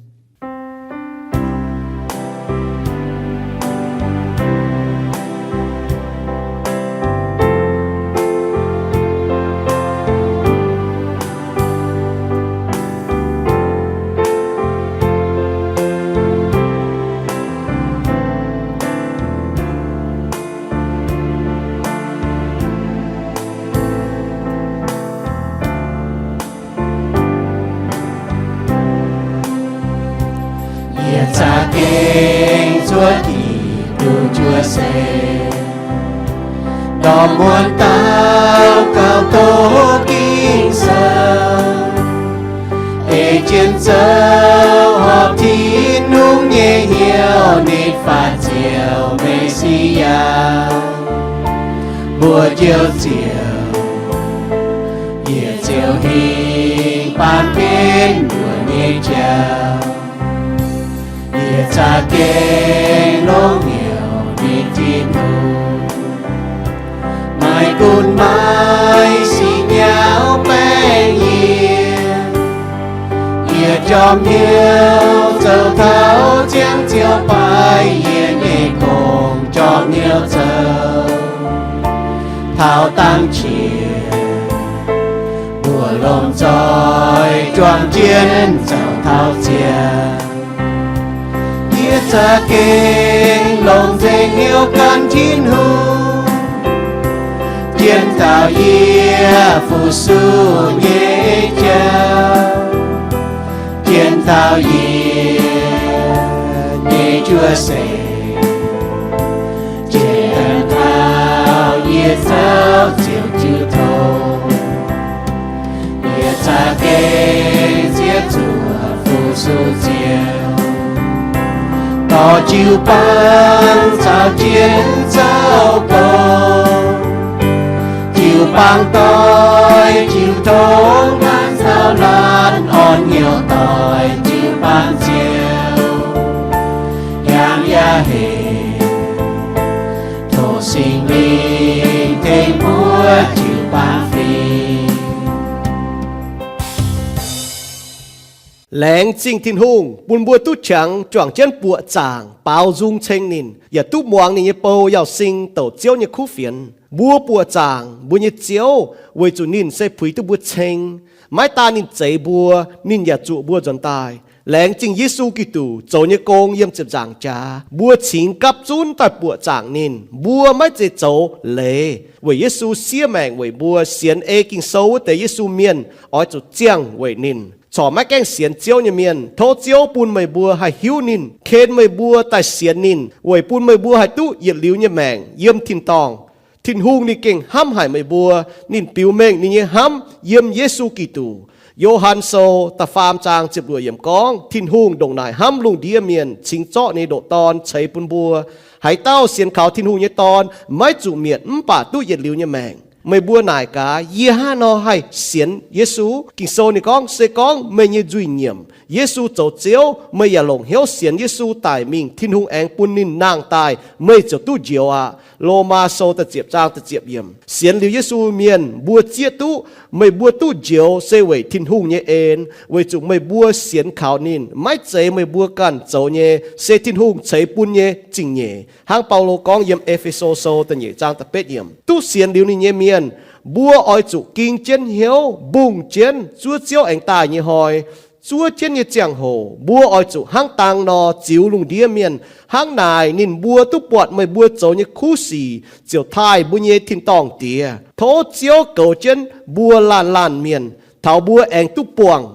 Yie za'gengh zuov Giduc juov seix, ndorm muonz daux gaux doqc Ging-Sou, ei jienv zoux horpc Tin-Hungh nyei hnyouv, ninh faah Ziouv Me^si^yaa, mbuo Njoux Ziouv. Yie ziouc hingh baamh gen mbuo nyei jauv. Yie za'gengh longx hnyouv ninh Tin-Hungh, maiv gunv maaih sic nyauv baengh yie. Yie jorm hnyouv zoux taux ziangh Ziouv baaix, yie nyei gong jorm hnyouv zoux taux dangv qiex, mbuo lomh nzoih juangc jienv zoux taux ziangh. Yie za'gengh longc nzengc hnyouv gan Tin-Hungh, jienv taux yie fu-sux nyei jauv, jienv taux yie nyei juov seix, jienv taux yie zoux Ziouv jiu tong. Yie za'gengh zieqv zuoqc fu-sux Ziouv, dorh jiu-baang caux jienv zoux gong. Jiu-baang doix jiu tong, laanh caux laanh orn hnyouv doix jiu-baang Ziouv. Hiaangx yaac hec, tov Singx Lingh tengx mbuo jiu Laengz zingh Tin-Hungh bun mbuo duqv qangx juangc jienv buoqc zaangc baaux nzung ceng ninh, yaac duqv muangx ninh nyei bou Yauz Sing douc Ziouv nyei kuv fienx. Mbuo buoqc zaangc mbuo nyei Ziouv weic zuqc ninh se puix duqv mbuo ceng. Maiv daan ninh zeix mbuo, ninh yaac zuoqc mbuo nzuonx daaih. Laengz zingh Yesu Giduc zoux nyei gong yiem ziepc nzaangc jaax, mbuo cingx gapv zunv daaih buoqc zaangc ninh. Mbuo maiv zeiz zoux leiz, weic Yesu siev maengc weic mbuo. Sienx ei Ging-Sou wuov deix Yesu mienh oix zuqc ziangh weic ninh. Corc maiv gaengh sienx Ziouv nyei mienh, tov Ziouv bun meih mbuo haih hiuv ninh, ken meih mbuo daaih sienx ninh, weic bun meih mbuo haih duqv yietc liuz nyei maengc yiem tin-dorngh. Tin-Hungh ninh gengh hnamv haic meih mbuo. Ninh biux mengh ninh nyei hnamv yiem Yesu Giduc. Yo^han Sou da'faam zaang ziepc luoqc yiemc gorngv, Tin-Hungh ndongc naaic hnamv lungh ndiev mienh, cingx zorqv ninh nyei ndoqc Dorn ceix bun mbuo. Haaix dauh sienx kaux Tin-Hungh nyei Dorn maiv zuqc mietc mv baac duqv yietc liuz nyei maengc. Meih mbuo naaic gaax, yie hnangv haaix nor haih sienx Yesu? Ging-Sou ninh gorngv, se gorngv meih nyei nzuih nyiemc Yesu zoux Ziouv, meih yaac longc hnyouv sienx Yesu daic mingh, Tin-Hungh aengx bun ninh nangh daaih, meih ziouc duqv njoux aqv. Lomaa Sou da'ziepc zaang da'ziepc yiemc. Sienx liuz Yesu mienh mbuo zieqv duqv, meih mbuo duqv njoux se weic Tin-Hungh nyei en, weic zuqc meih mbuo sienx kaux ninh. Maiv zeiz meih mbuo ganh zoux nyei, se Tin-Hungh ceix bun nyei zingh nyeic. Hnangv Baulo gorngv yiem E^fe^so Sou da'nyeic zaang da'betv yiemc, duqv sienx liuz ninh nyei mienh, mbuo oix zuqc ging jienv hnyouv mbungh jienv zuov Ziouv aengx daaih nyei hnoi. Zuov jienv nyei ziangh hoc mbuo oix zuqc hnangv dang nor ziux lungh ndiev mienh. Hnangv naaic ninh mbuo duqv buatc meih mbuo zoux nyei kuv sic ziouc taaih mbuo nyei tin-dorngh Diex. Tov Ziouv goux jienv mbuo laanh laanh mienh, taux mbuo aengx duqv buangh